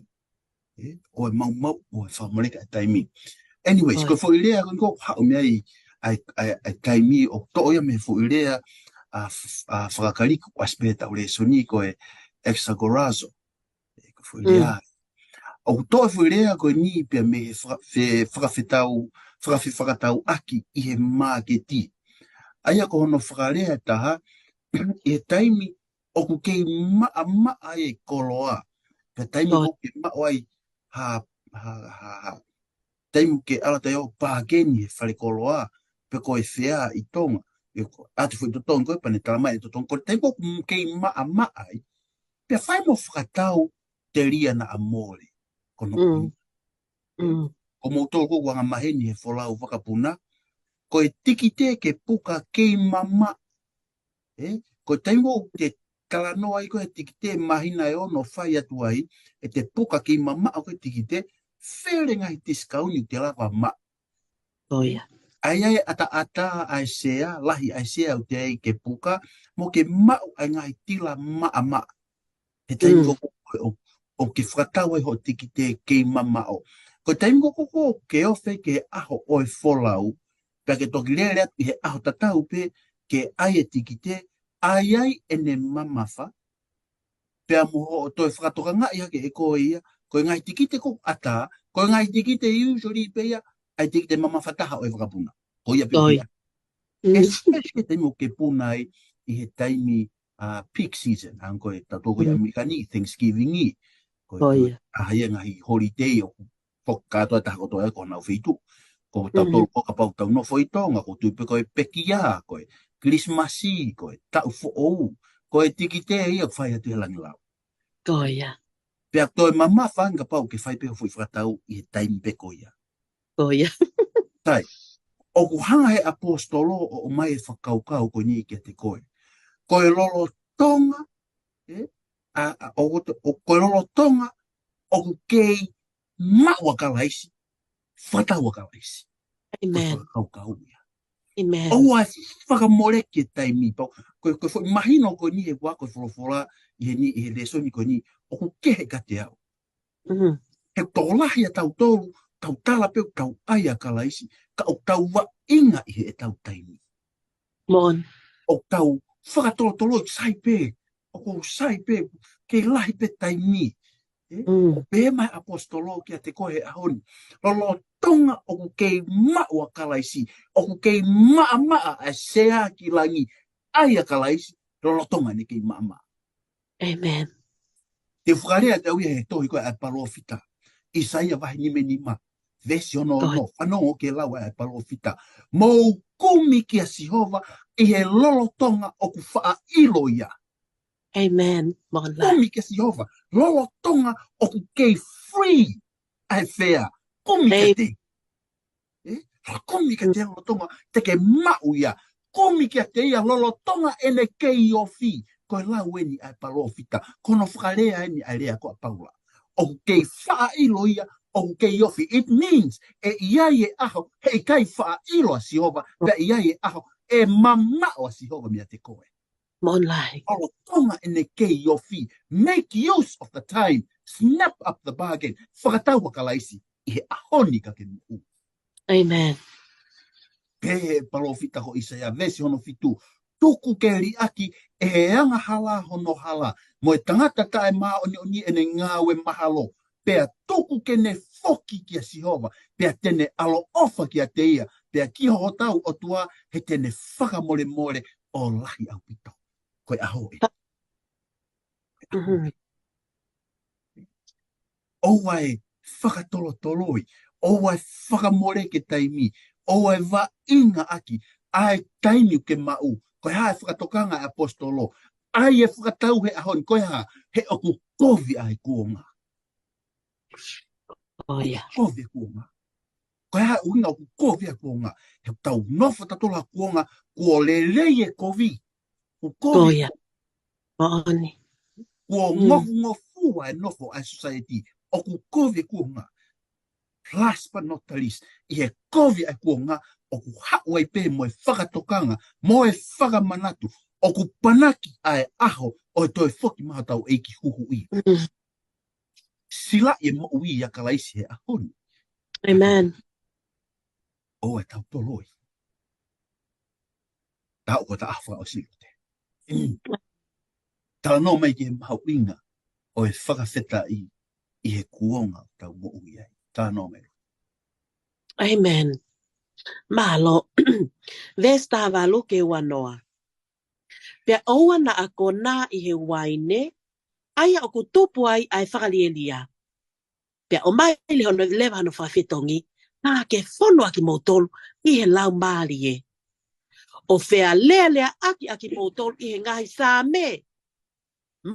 ʻOua ʻe maumauʻi, ʻoua ʻe fakamoleki ʻa e taimi. Anyways, ko e foʻi lea ko eni ʻoku haʻu mei ai ʻa e, ʻa e, ʻa e taimi, ʻoku toʻo ia mei he foʻi lea ʻa, ʻa fakaKalisi ʻoku ʻasi pē he taʻu lēsoni ko e exagorazo. Ko e foʻi lea. ʻOku toʻo e foʻi lea ko eni pea mei he faka-, fe-, fakafetau, fakafefakatauʻaki ʻi he māketi. ʻA ia ko hono fakalea ʻe taha, ʻi he taimi ʻoku kei maʻamaʻa ai e koloa. Pea taimi ʻoku ke maʻu ai ha, ha, ha, ha. Taimi ʻoku ke ala taʻe ʻo pākeni he fale koloa, pe ko e fea ʻi Tonga. ʻE ko atu foʻi totongi ko ē pea ne tala mai e totongi ko e taimi ʻoku kei maʻamaʻa ai. Pea fai mo fakatau telia naʻa mole. Ko hono ʻuhinga. Ko moutolu ʻoku anga maheni he folau vakapuna. Ko e tikite ke puka kei mamaʻo. ʻE, ko e taimi ʻoku ke talanoa ai ko e tikite māhina ʻe ono fai atu ai, ʻe te puka kei mamaʻo ko e tikite, fele ngaahi tisikauni ʻoku te lava maʻu. ʻA ia ʻe ʻataʻatā ʻa e sea, lahi ʻa e sea ʻoku te ʻai ke puka, mo ke maʻu ʻa e ngaahi tila maʻamaʻa. He taimi ko ē ʻoku, ʻoku ke fakatau ai hoʻo tikite kei mamaʻo. Ko e taimi ko ē ʻoku ke ofi ki he ʻaho ʻo e folau, pea ke toki lele atu ʻi he ʻaho tatau pē ke ʻai e tikite, ʻai ai ʻene mamafa, pea mo hoʻo toe fakatokangaʻi hake ʻe koe ia, ko e ngaahi tikite ʻoku ʻatā, ko e ngaahi tikite usually pē ia, ʻa e tikite mamafa taha ʻo e vakapuna. Ko ia pē ia. Especially taimi ʻoku ke puna ai ʻi he taimi ʻa peak season, hangē ko e tautolu ko ē ʻi ʻAmelika ni, Thanksgiving ʻi. Ko e, ko e, ʻa ia ngaahi holiday ʻoku foki kātoa taha kotoa ia ko honau feituʻu. Ko tautolu ko ē kapau tau nofo ʻi Tonga, ʻoku tui pē ko e pekia, ko e Kilisimasi, ko e taʻu foʻou, ko e tikite ia ʻoku fai atu he langilau. Pea toe mamafa ange kapau ʻoku ke fai pē hoʻo foʻi fakatau ʻi he taimi pē ko ia. Ko ia. Sai, ʻoku hanga he ʻaposetolo ʻo ʻomai e fakakaukau ko eni kiate koe. Ko e lolotonga, ʻe, ʻa, ʻa, ʻo, ʻo, ko e lolotonga, ʻoku kei maʻu ʻa Kalaisi, fakatau ʻa Kalaisi. Ko e fakakaukau ia. ʻOua ʻe fakamoleki e taimi pau. Ko e, ko e foʻi mahino ko eni he ua ko e folofola, ʻi heni, ʻi he lēsoni ko eni, ʻoku kehe kiate au. He tokolahi ʻa tautolu, tau tala pē ʻoku tau ʻai ʻa Kalaisi, ka ʻoku tau vaʻinga ʻi heʻetau taimi. Moʻoni. ʻoku tau fakatolotoloi, sai pē, ʻoku sai pē, kei lahi pē taimi. ʻE, Mm. ʻoku pehē mai ʻaposetolo kiate koe he ʻaho ni. Lolotonga ʻoku kei maʻu ʻa Kalaisi, ʻoku kei maʻamaʻa ʻa e sea ki langi, ʻai ʻa Kalaisi, lolotonga ʻene kei maʻamaʻa. Amen. Te u fakalea atu ia he tohi ko ē ʻa e palōfita. ʻAisea vahe nima nima. Veesi ono ono. Fanongo ke lau ʻa e palōfita. Mou kumi kia Sihova ʻi he lolotonga ʻoku faʻa ʻilo ia. Amen. Mona. Kumi kia Sihova. Lolotonga ʻoku kei free ʻa e fea. Kumi Amen. Kiate. ʻE? Kumi kiate ia lolotonga te ke maʻu ia. Kumi kiate ia lolotonga ʻene kei ofi. Ko e lau eni ʻa e palōfita. Ko hono fakalea eni ʻa e lea ko ē ʻa Paula. ʻOku kei faʻa ʻilo ia, ʻoku kei ofi. It means, ʻe ʻi ai e ʻaho, heʻikai faʻa ʻilo ʻa Sihova, pea ʻi ai e ʻaho, ʻe mamaʻo ʻa Sihova meiate koe. Mona. Lolotonga ʻene kei ofi. Make use of the time. Snap up the bargain. Fakatau ʻa Kalaisi ʻi he ʻaho ni ka ke moʻui. Amen. Pehē ʻe he palōfita ko ʻAisea, veesi hono fitu. Tuku ke liʻaki ʻe he angahala hono hala, mo e tangata taʻemāʻoniʻoni ʻene ngāue mahalo. Pea tuku ke ne foki kia Sihova, pea te ne ʻaloʻofa kiate ia, pea ki hotau ʻOtua, he te ne fakamolemole ʻo lahi ʻaupito. Ko e ʻaho ē. Mhm. ʻOua ʻe fakatolotoloi, ʻoua ʻe fakamoleki e taimi, ʻoua ʻe vaʻinga ʻaki ʻa e taimi ʻoku ke maʻu. Ko e hā e fakatokanga ʻa e ʻaposetolo? ʻAi e fakatau he ʻaho ni, ko e hā? He ʻoku kovi ʻa e kuonga. ʻOku ia. Kovi e kuonga. Ko e hā e ʻuhinga ʻoku kovi e kuonga? He tau nofo tautolu he kuonga, kuo lelei e kovi. ʻOku kovi. ʻOku ia. Moʻoni. Kuo Mm. ngofungofua e nofo ʻa e society. ʻOku kovi e kuonga. Last but not the least, ʻi he kovi ʻa e kuonga, ʻoku haʻu ai pē mo e fakatokanga, mo e fakamanatu, ʻoku panaki ʻa e ʻaho ʻo e toe foki mai hotau ʻEiki huhuʻi. Mm. Silaʻi e moʻui ʻia Kalaisi he ʻaho ni. Amen. ʻOua ʻe tau toloi. Tau ko ta afa o silote. Talanoa mai ki he mahuʻinga ʻo e fakafetaʻi ʻi he kuonga ʻoku tau moʻui ai. Talanoa mai. Amen. Mālō. Veesi taha valu ki he ua noa. Pea ʻoua naʻa konā ʻi he uaine, ʻa ia ʻoku tupu ai ʻa e fakalielia. Pea ʻomai leva hono, leva hono fakafetongi, ka ke fonu ʻa kimoutolu ʻi he Laumālie, ʻo fealēleaʻaki ʻa kimoutolu ʻi he ngaahi saame,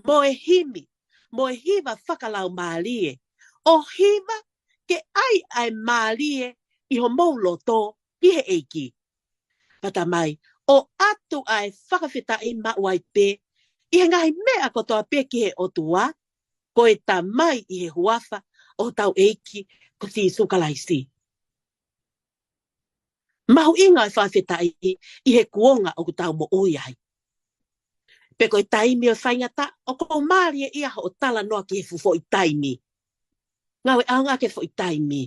mo e himi, mo e hiva fakalaumālie, ʻo hiva ke ʻai ʻa e mālie ʻi homou loto ki he ʻEiki. Pea talamai, ʻoatu ʻa e fakafetaʻi maʻu ai pē ʻi he ngaahi meʻa kotoa pē ki he ʻOtua, ko e Tamai, ʻi he huafa ʻo hotau ʻEiki ko Sīsū Kalaisi. Mahuʻinga e fakafetaʻi ʻi he kuonga ʻoku tau moʻui ai. Pe ko e taimi ʻo e faingataʻa, ʻoku ou mālieʻia hoʻo talanoa ki he fuʻu foʻi taimi. Ngāue ʻaonga ki he foʻi taimi.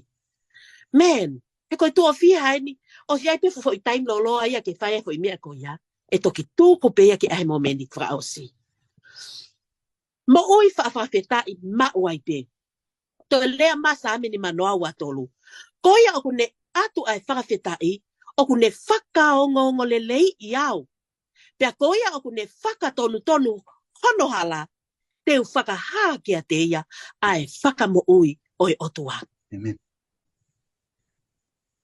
Man, he ko e tuʻo fiha eni, ʻosi ʻi ai pē fuʻu foʻi taimi lōloa ia ke fai ai e foʻi meʻa ko ia, ʻe toki tuku pē ia ke ʻai he mōmeniti fakaʻosi. Moʻui fakafetaʻi maʻu ai pē. Toe lea mai Saame nimanoa ua tolu. Ko ia ʻoku ne ʻatu ʻa e fakafetaʻi, ʻoku ne fakaongoongoleleiʻi au. Pea ko ia ʻoku ne fakatonutonu hono hala, te u fakahā kiate ia ʻa e fakamoʻui ʻo e ʻOtua. Amen.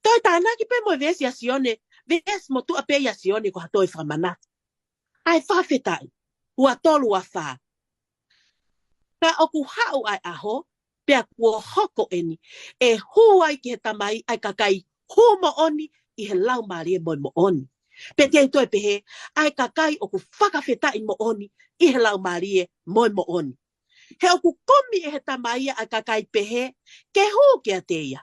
Toe tānaki pē mo e veesi ʻa Sione, veesi motuʻa pē ʻia Sione ko ha toe fakamanatu. ʻA e fakafetaʻi, ua tolu ua fā. Ka ʻoku haʻu ʻa e ʻaho, pea kuo hoko eni, ʻe hū ai ki he Tamai ʻa e kakai hū moʻoni ʻi he Laumālie mo e moʻoni. Pea te u toe pehē, ʻa e kakai ʻoku fakafetaʻi moʻoni ʻi he Laumālie mo e moʻoni. He ʻoku kumi ʻe he Tamai ʻa e kakai pehē ke hū kiate ia.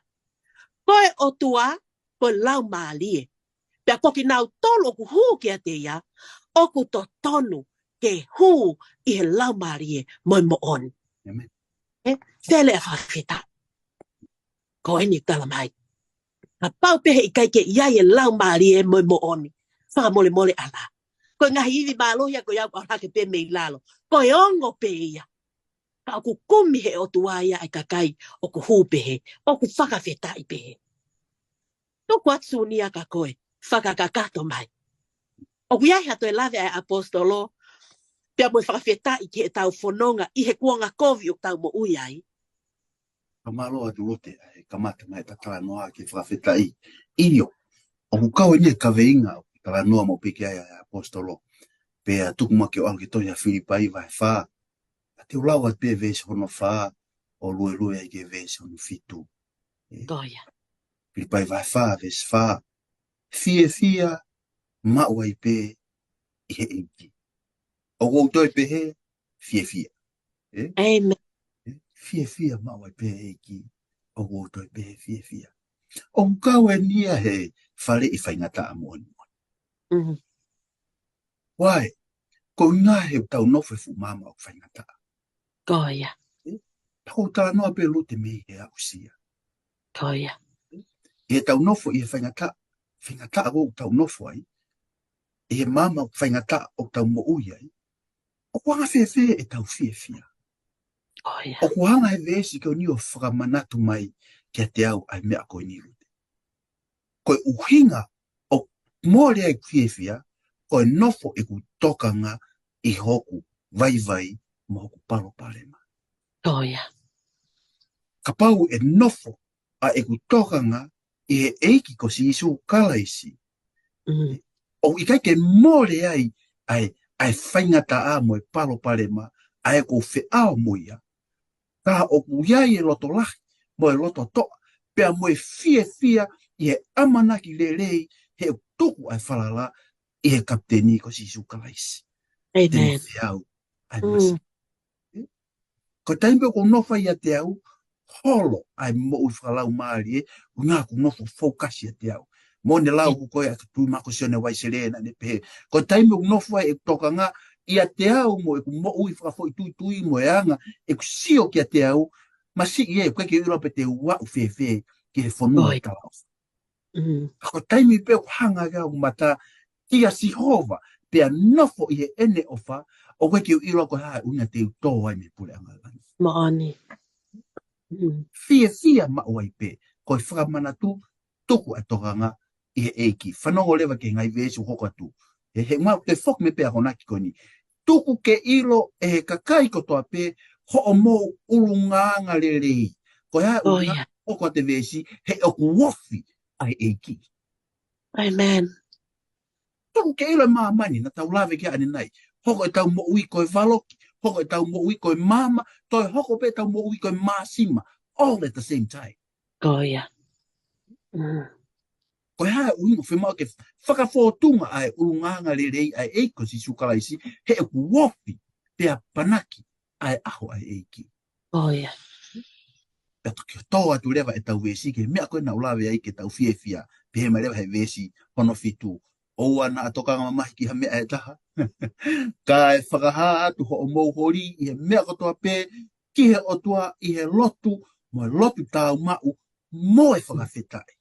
Ko e ʻOtua, ko e Laumālie. Pea ko kinautolu ʻoku hū kiate ia, ʻoku totonu ke hū ʻi he Laumālie mo e moʻoni. Amen. ʻE, fele ʻa fakafetaʻi. Ko eni talamai. Kapau pē heʻikai ke ʻi ai e Laumālie mo e moʻoni, fakamolemole ʻalā. Ko e ngaahi ivi mālohi ia ko ia ʻoku ʻalu hake pē mei lalo. Ko e ongo pē ia. Ka ʻoku kumi he ʻOtua ia ʻa e kakai ʻoku hū pehē, ʻoku fakafetaʻi pehē. Tuku atu Sūnia kia koe, fakakakato mai. ʻOku ʻi ai ha toe lave ʻa e ʻaposetolo, pea mo e fakafetaʻi ki heʻetau fononga ʻi he kuonga kovi ʻoku tau moʻui ai. Fakamālō atu Lute, ʻa e kamata mai ʻeta talanoa ki he fakafetaʻi. ʻIo, ʻoku kau eni e kaveinga ʻoku talanoa maʻu pē ki ai ʻa e ʻaposetolo. Pea tuku mai ke u ʻalu ki he tohi ʻa Filipai vahe fā. Ka te u lau atu pē veesi hono fā, ʻo luelue ai ki he veesi hono fitu. ʻE, Ko ia. Filipai vahe fā, veesi fā. Fiefia maʻu ai pē ʻi he ʻEiki. ʻOku ou toe pehē, fiefia. ʻE? ʻĒmeni. ʻE? Fiefia maʻu ai pē ʻEiki. ʻOku ou toe pehē, fiefia. ʻOku kau eni ia he faleʻi faingataʻa moʻoni moʻoni. Mm. Why? Ko e ʻuhinga he ʻoku tau nofo he fuʻu maama ʻoku faingataʻa. Ko ia. ʻE? Pea ko e talanoa pē Lute mei he aʻusia. Ko ia. ʻI heʻetau nofo ʻi he faingataʻa, faingataʻa ʻoku tau nofo ai, ʻi he maama ʻoku faingataʻa ʻoku tau moʻui ai, ʻoku anga fēfē ʻetau fiefia? Ko ia. ʻOku anga he veesi ko eni ʻo fakamanatu mai kiate au ʻa e meʻa ko eni Lute. Ko e ʻuhinga ʻoku mole ai ʻeku fiefia, ko e nofo ʻeku tokanga ʻi hoku vaivai mo hoku palopalema. Ko ia. Kapau ʻe nofo ʻa ʻeku tokanga ʻi he ʻEiki ko Sīsū Kalaisi. Mm. ʻOku ʻikai ke mole ai ʻa e, ʻa e faingataʻa mo e palopalema, ʻa ē ʻoku ou feʻao mo ia. Ka ʻoku ʻi ai e loto lahi, mo e loto toʻa, pea mo e fiefia ʻi he ʻamanaki lelei he ʻoku tuku ʻa e falala ʻi he kapiteni ko Sīsū Kalaisi. ʻĒmeni. Te ne feau ʻa e Mm. masiva. Ko e taimi pē ʻoku ou nofo ai ʻiate au, holo ʻa e moʻui fakalaumālie, ʻuhinga ʻoku ou nofo focus ʻiate au. Mo ne lau ʻoku ko e ʻa e tuʻi mako Sione Uaiselē naʻa ne pehē. Ko e taimi ʻoku ou nofo ai ʻeku tokanga ʻiate au mo ʻeku moʻui fakafoʻituitui mo e anga ʻeku sio kiate au, masiʻi ē, ʻoku ʻikai ke u ʻilo pe te u aʻu fēfē ki he fonua Oi. talaʻofa. Mm. Ka ko e taimi pē ʻoku hanga ʻaki ʻeku mata kia Sihova, pea nofo ʻi heʻene ʻofa, ʻoku ʻikai ke u ʻilo ko e hā e ʻuhinga te u tō ai mei he puleʻanga ʻo langi. Moʻoni. Mm. Fiefia maʻu ai pē, ko e fakamanatu, tuku ʻa e tokanga ʻi he ʻEiki. Fanongo leva ki he ngaahi veesi ʻoku hoko atu. He, he mau te foki mai pē ʻa e akonaki ko eni. Tuku ke ʻilo ʻe he kakai kotoa pē hoʻomou ʻulungaanga lelei. Ko e hā e Oh, ʻulungaanga yeah. hoko atu e veesi, he ʻoku ofi ʻa e ʻEiki. ʻĒmeni. Tuku ke ʻilo ʻe māmani, naʻa tau lave ki ai ʻanenai. Hoko ʻetau moʻui ko e valoki, hoko ʻetau moʻui ko e maama, toe hoko pē ʻetau moʻui ko e māsima, all at the same time. Ko ia. Mm. Ko e hā e ʻuhinga ʻoku fiemaʻu ke fakafōtunga ʻa e ʻulungaanga lelei ʻa e ʻEiki ko Sīsū Kalaisi, he ʻoku ofi pea panaki ʻa e ʻaho ʻa e ʻEiki. Ko ia. Pea toki tō atu leva ʻetau veesi ki he meʻa ko ē naʻa ku lave ai ke tau fiefia, pehē mai leva he veesi hono fitu. ʻOua naʻa tokanga mamahi ki ha meʻa ʻe taha. Kae fakahā atu hoʻomou holi ʻi he meʻa kotoa pē ki he ʻOtua ʻi he lotu, mo e lotu tāumaʻu, mo e fakafetaʻi.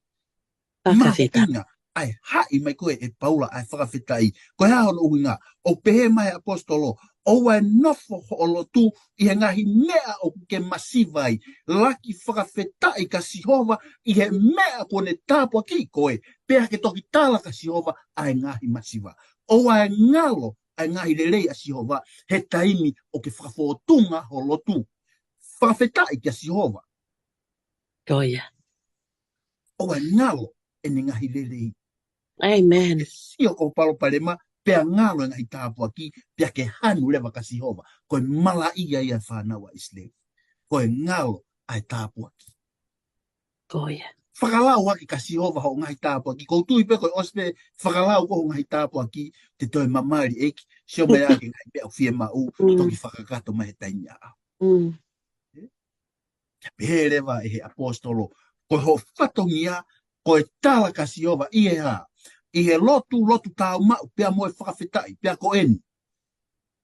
Fakafetaʻi. Mahuʻinga ʻa e haʻi mai ko ē ʻe Paula ʻa e fakafetaʻi. Ko e hā hono ʻuhinga, ʻoku pehē mai e ʻaposetolo, ʻoua ʻe nofo hoʻo lotu ʻi he ngaahi meʻa ʻoku ke masiva ai. Laki fakafetaʻi kia Sihova ʻi he meʻa kuo ne tāpuakiʻi koe, pea ke toki tala kia Sihova ʻa e ngaahi masiva. ʻOua ʻe ngalo ʻa e ngaahi lelei ʻa Sihova he taimi ʻoku ke fakafōtunga hoʻo lotu. Fakafetaʻi kia Sihova. Ko ia. ʻOua ʻe ngalo ʻene ngaahi lelei. ʻĒmeni. Ke sio ki hoʻo palopalema, pea ngalo e ngaahi tāpuaki, pea ke hanu leva kia Sihova. Ko e malaʻia ia ʻa e fānau ʻa ʻIsileli. Ko e ngalo ʻa e tāpuaki. Ko ia. Fakalau ʻaki kia Sihova hoʻo ngaahi tāpuaki. ʻOku ou tui pē ko e ʻosi pē fakalau ko ē hoʻo ngaahi tāpuaki, te toe mamahi ʻEiki, sio mai ʻa e ngaahi meʻa ʻoku fiemaʻu, Mm. toki fakakakato mai he taimi ʻaʻau. Mm. Pea pehē leva ʻe he ʻaposetolo, ko hoʻo fatongia, ko e tala kia Sihova, ʻi he hā, ʻi he lotu, lotu tāumaʻu, pea mo e fakafetaʻi, pea ko eni.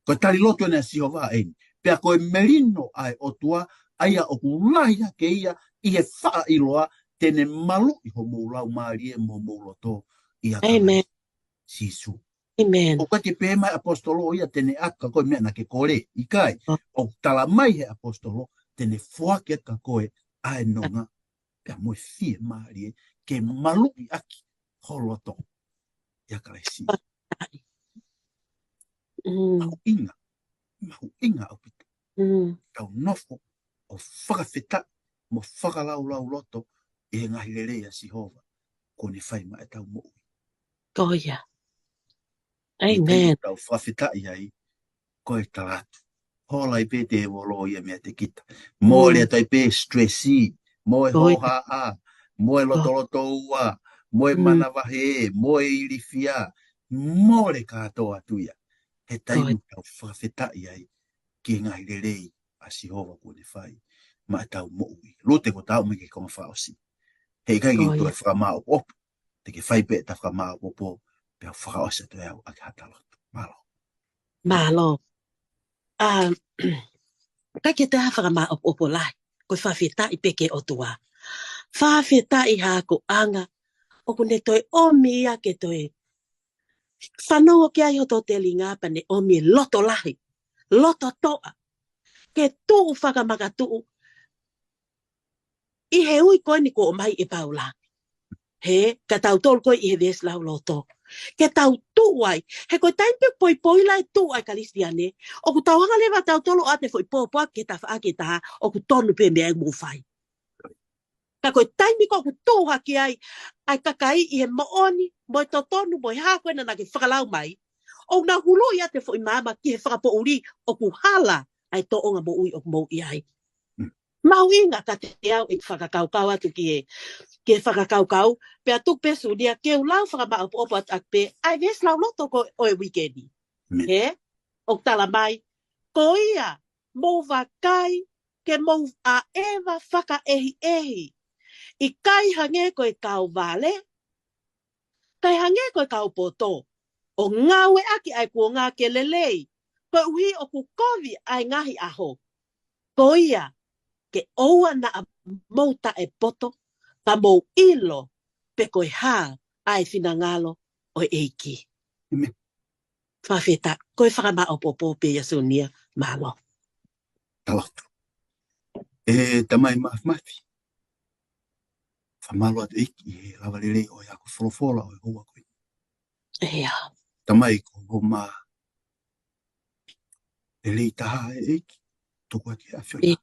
Ko e tali lotu ena ʻa Sihova eni. Pea ko e melino ʻa e ʻOtua, ʻa ia ʻoku lahi hake ia, ʻi he faʻa ʻiloa, te ne maluʻi homou laumālie mo homou loto, ʻia ʻĒmeni. Kalaisi Sīsū. ʻOku ʻikai ke pehē mai ʻapositolo ia te ne ʻatu kia koe meʻa naʻa ke kole, ʻikai. ʻOku tala mai he ʻapositolo te ne foaki atu kia koe ʻa e nonga, pea mo e fiemālie ke maluʻi ʻaki ho loto ʻia Kalaisi. Mahuʻinga, mahuʻinga ʻaupito. Tau nofo ʻo fakafetaʻi mo fakalaulauloto ʻi he ngaahi lelei ʻa Sihova kuo ne fai maʻa ʻetau moʻui. Ko ia. Tau fakafetaʻi ai, ko e tala atu, hola ai pē tēvolo ia meiate kita. Mole atu ai pē stress, mo e hohaʻa, mo e lotolotoua, mo e manavahē, mo e ilifia, mole kātoa atu ia. He taimi tau fakafetaʻi ai ki he ngaahi lelei ʻa Sihova kuo ne fai maʻa ʻetau moʻui. Lute, ko tau mai ki he konga fakaʻosi. He ʻikai ke toe fakamāʻopoʻopo. Te ke fai pē ʻeta fakamāʻopoʻopo, pea fakaʻosi atu ʻe au ʻaki ha tala lotu. Mālō. Mālō. ʻA, ʻikai ke toe ha fakamāʻopoʻopo lahi. Ko e fakafetaʻi pē ki he ʻOtua. Fakafetaʻi ha akoʻanga ʻoku ne toe ʻomi ia ke toe fanongo ki ai hoto telinga pea ne ʻomi e loto lahi, loto toʻa, ke tuʻu fakamakatuʻu ʻi he ui ko eni kuo ʻomai ʻe Paula. He, ka tau tolu ko ē ʻi he veesi lauloto. Ke tau tuʻu ai. He ko e taimi pē poipoi lahi e tuʻu ai Kalisitiane, ʻoku tau hanga leva ʻe tautolu ʻo ʻoatu e foʻi pōpoaki ki he tafaʻaki ʻe taha, ʻoku tonu pē meʻa ʻoku mou fai. Ka ko e taimi ko ē ʻoku tuʻu hake ai ʻa e kakai ʻi he moʻoni, mo e totonu, mo e hā ko ē naʻa ke fakalau mai, ʻoku nau huluʻi atu e foʻi maama ki he fakapoʻuli, ʻoku hala ʻa e tōʻonga moʻui ʻoku mou ʻi ai. Mahuʻinga kiate au ʻeku fakakaukau atu ki he, ki he fakakaukau, pea tuku pē Sunia ke u lau fakamāʻopoʻopo atu ʻaki pē ʻa e veesi lauloto ko ē ʻo e uike ni. He, ʻoku tala mai, ko ia, mou vakai, ke mou ʻaʻeva fakaʻehiʻehi. ʻIkai hangē ko e kau vale, kae hangē ko e kau poto, ʻo ngāueʻaki ʻa e kuonga ke lelei, koeʻuhi ʻoku kovi ʻa e ngaahi ʻaho. Ko ia, ke ʻoua naʻa mou taʻepoto, ka mou ʻilo pe ko e hā ʻa e finangalo ʻo e ʻEiki. Fakafetaʻi, ko e fakamāʻopoʻopo pē ia Sunia, mālō. Tau lotu. ʻE Tamai Māfimafi, fakamālō atu ʻEiki he lava lelei ʻo e ako folofola ʻo e houa ko eni. Tamai, ko hoʻo mā lelei taha ʻEiki, tuku ʻaki ʻa e ʻAfiona.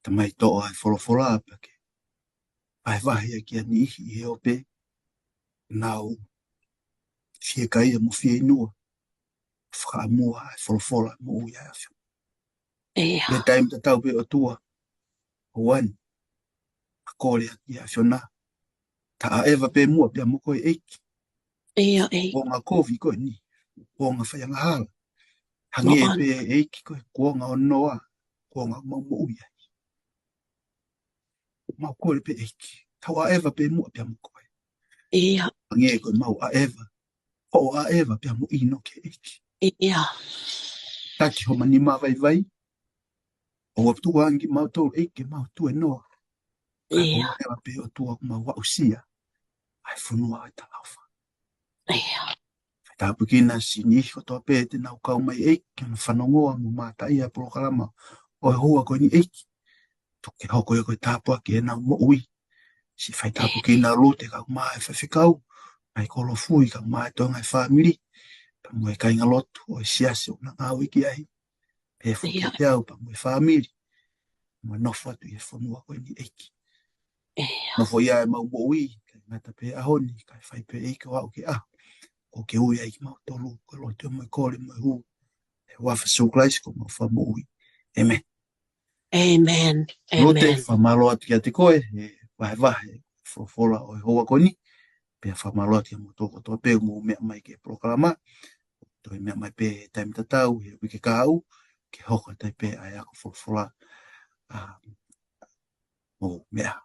Tamai, toʻo ʻa e folofola pea ke vahevahe ʻaki ʻa e niʻihi ʻi he ope, nau fiekaia mo fieinua, fakaʻamua ʻa e folofola moʻui ʻa e ʻAfiona. He taimi tatau pē ʻOtua, ʻoua naʻa kole ʻaki ʻa e ʻAfiona, ta ʻaʻeva pē muʻa pea mo koe ʻEiki. Kuonga kovi ko eni, kuonga faiangahala. Hangē pē ʻEiki ko e kuonga ʻo Noa, kuonga mau moʻui ai. Mau kole pē ʻEiki, tau ʻaʻeva pē muʻa pea mo koe. Hangē ko e mau ʻaʻeva, hoʻo ʻaʻeva pea mo ʻInoke ʻEiki. Taki homa nima vaivai, ʻoua tuku ange kimautolu ʻEiki ke mau tuēnoa. Kae ʻoua pē ʻOtua kuo mau aʻusia ʻa e fonua ʻo e talaʻofa. Faitāpuekina siʻi niʻihi kotoa pē te nau kau mai ʻEiki ke nau fanongoa mo mātaʻia e polokalama ʻo e houa ko eni ʻEiki. Tuku ke hoko ia ko e tāpuaki ʻenau moʻui. Siʻi faitāpuekina Lute kae ʻumaʻā e faifekau, ʻa e kolo fui kae ʻumaʻā e toenga e fāmili, pea mo e kāingalotu ʻo e siasi ʻoku na ngāue ki ai. Pehē foki kiate au pea mo e fāmili, mo e nofo atu ʻi he fonua ko eni ʻEiki. Nofo ia ʻemau moʻui, kae ngata pē ʻaho ni, kae fai pē ʻEiki ʻo aʻu ki he ʻaho kuo ke ui ai kimautolu, ko e lotu mo e kole mo e hū he huafa ʻo Sīsū Kalaisi ko homau Fakamoʻui. ʻĒmeni. Lute, fakamālō atu kiate koe he vahevahe folofola ʻo e houa ko eni. Pea fakamālō atu kiate kimoutolu kotoa pē ʻoku mou meʻa mai ki he polokalama. Toe meʻa mai pē he taimi tatau he uike kahaʻu, ke hoko atu ai pē ʻa e ako folofola, ʻa, mou meʻa.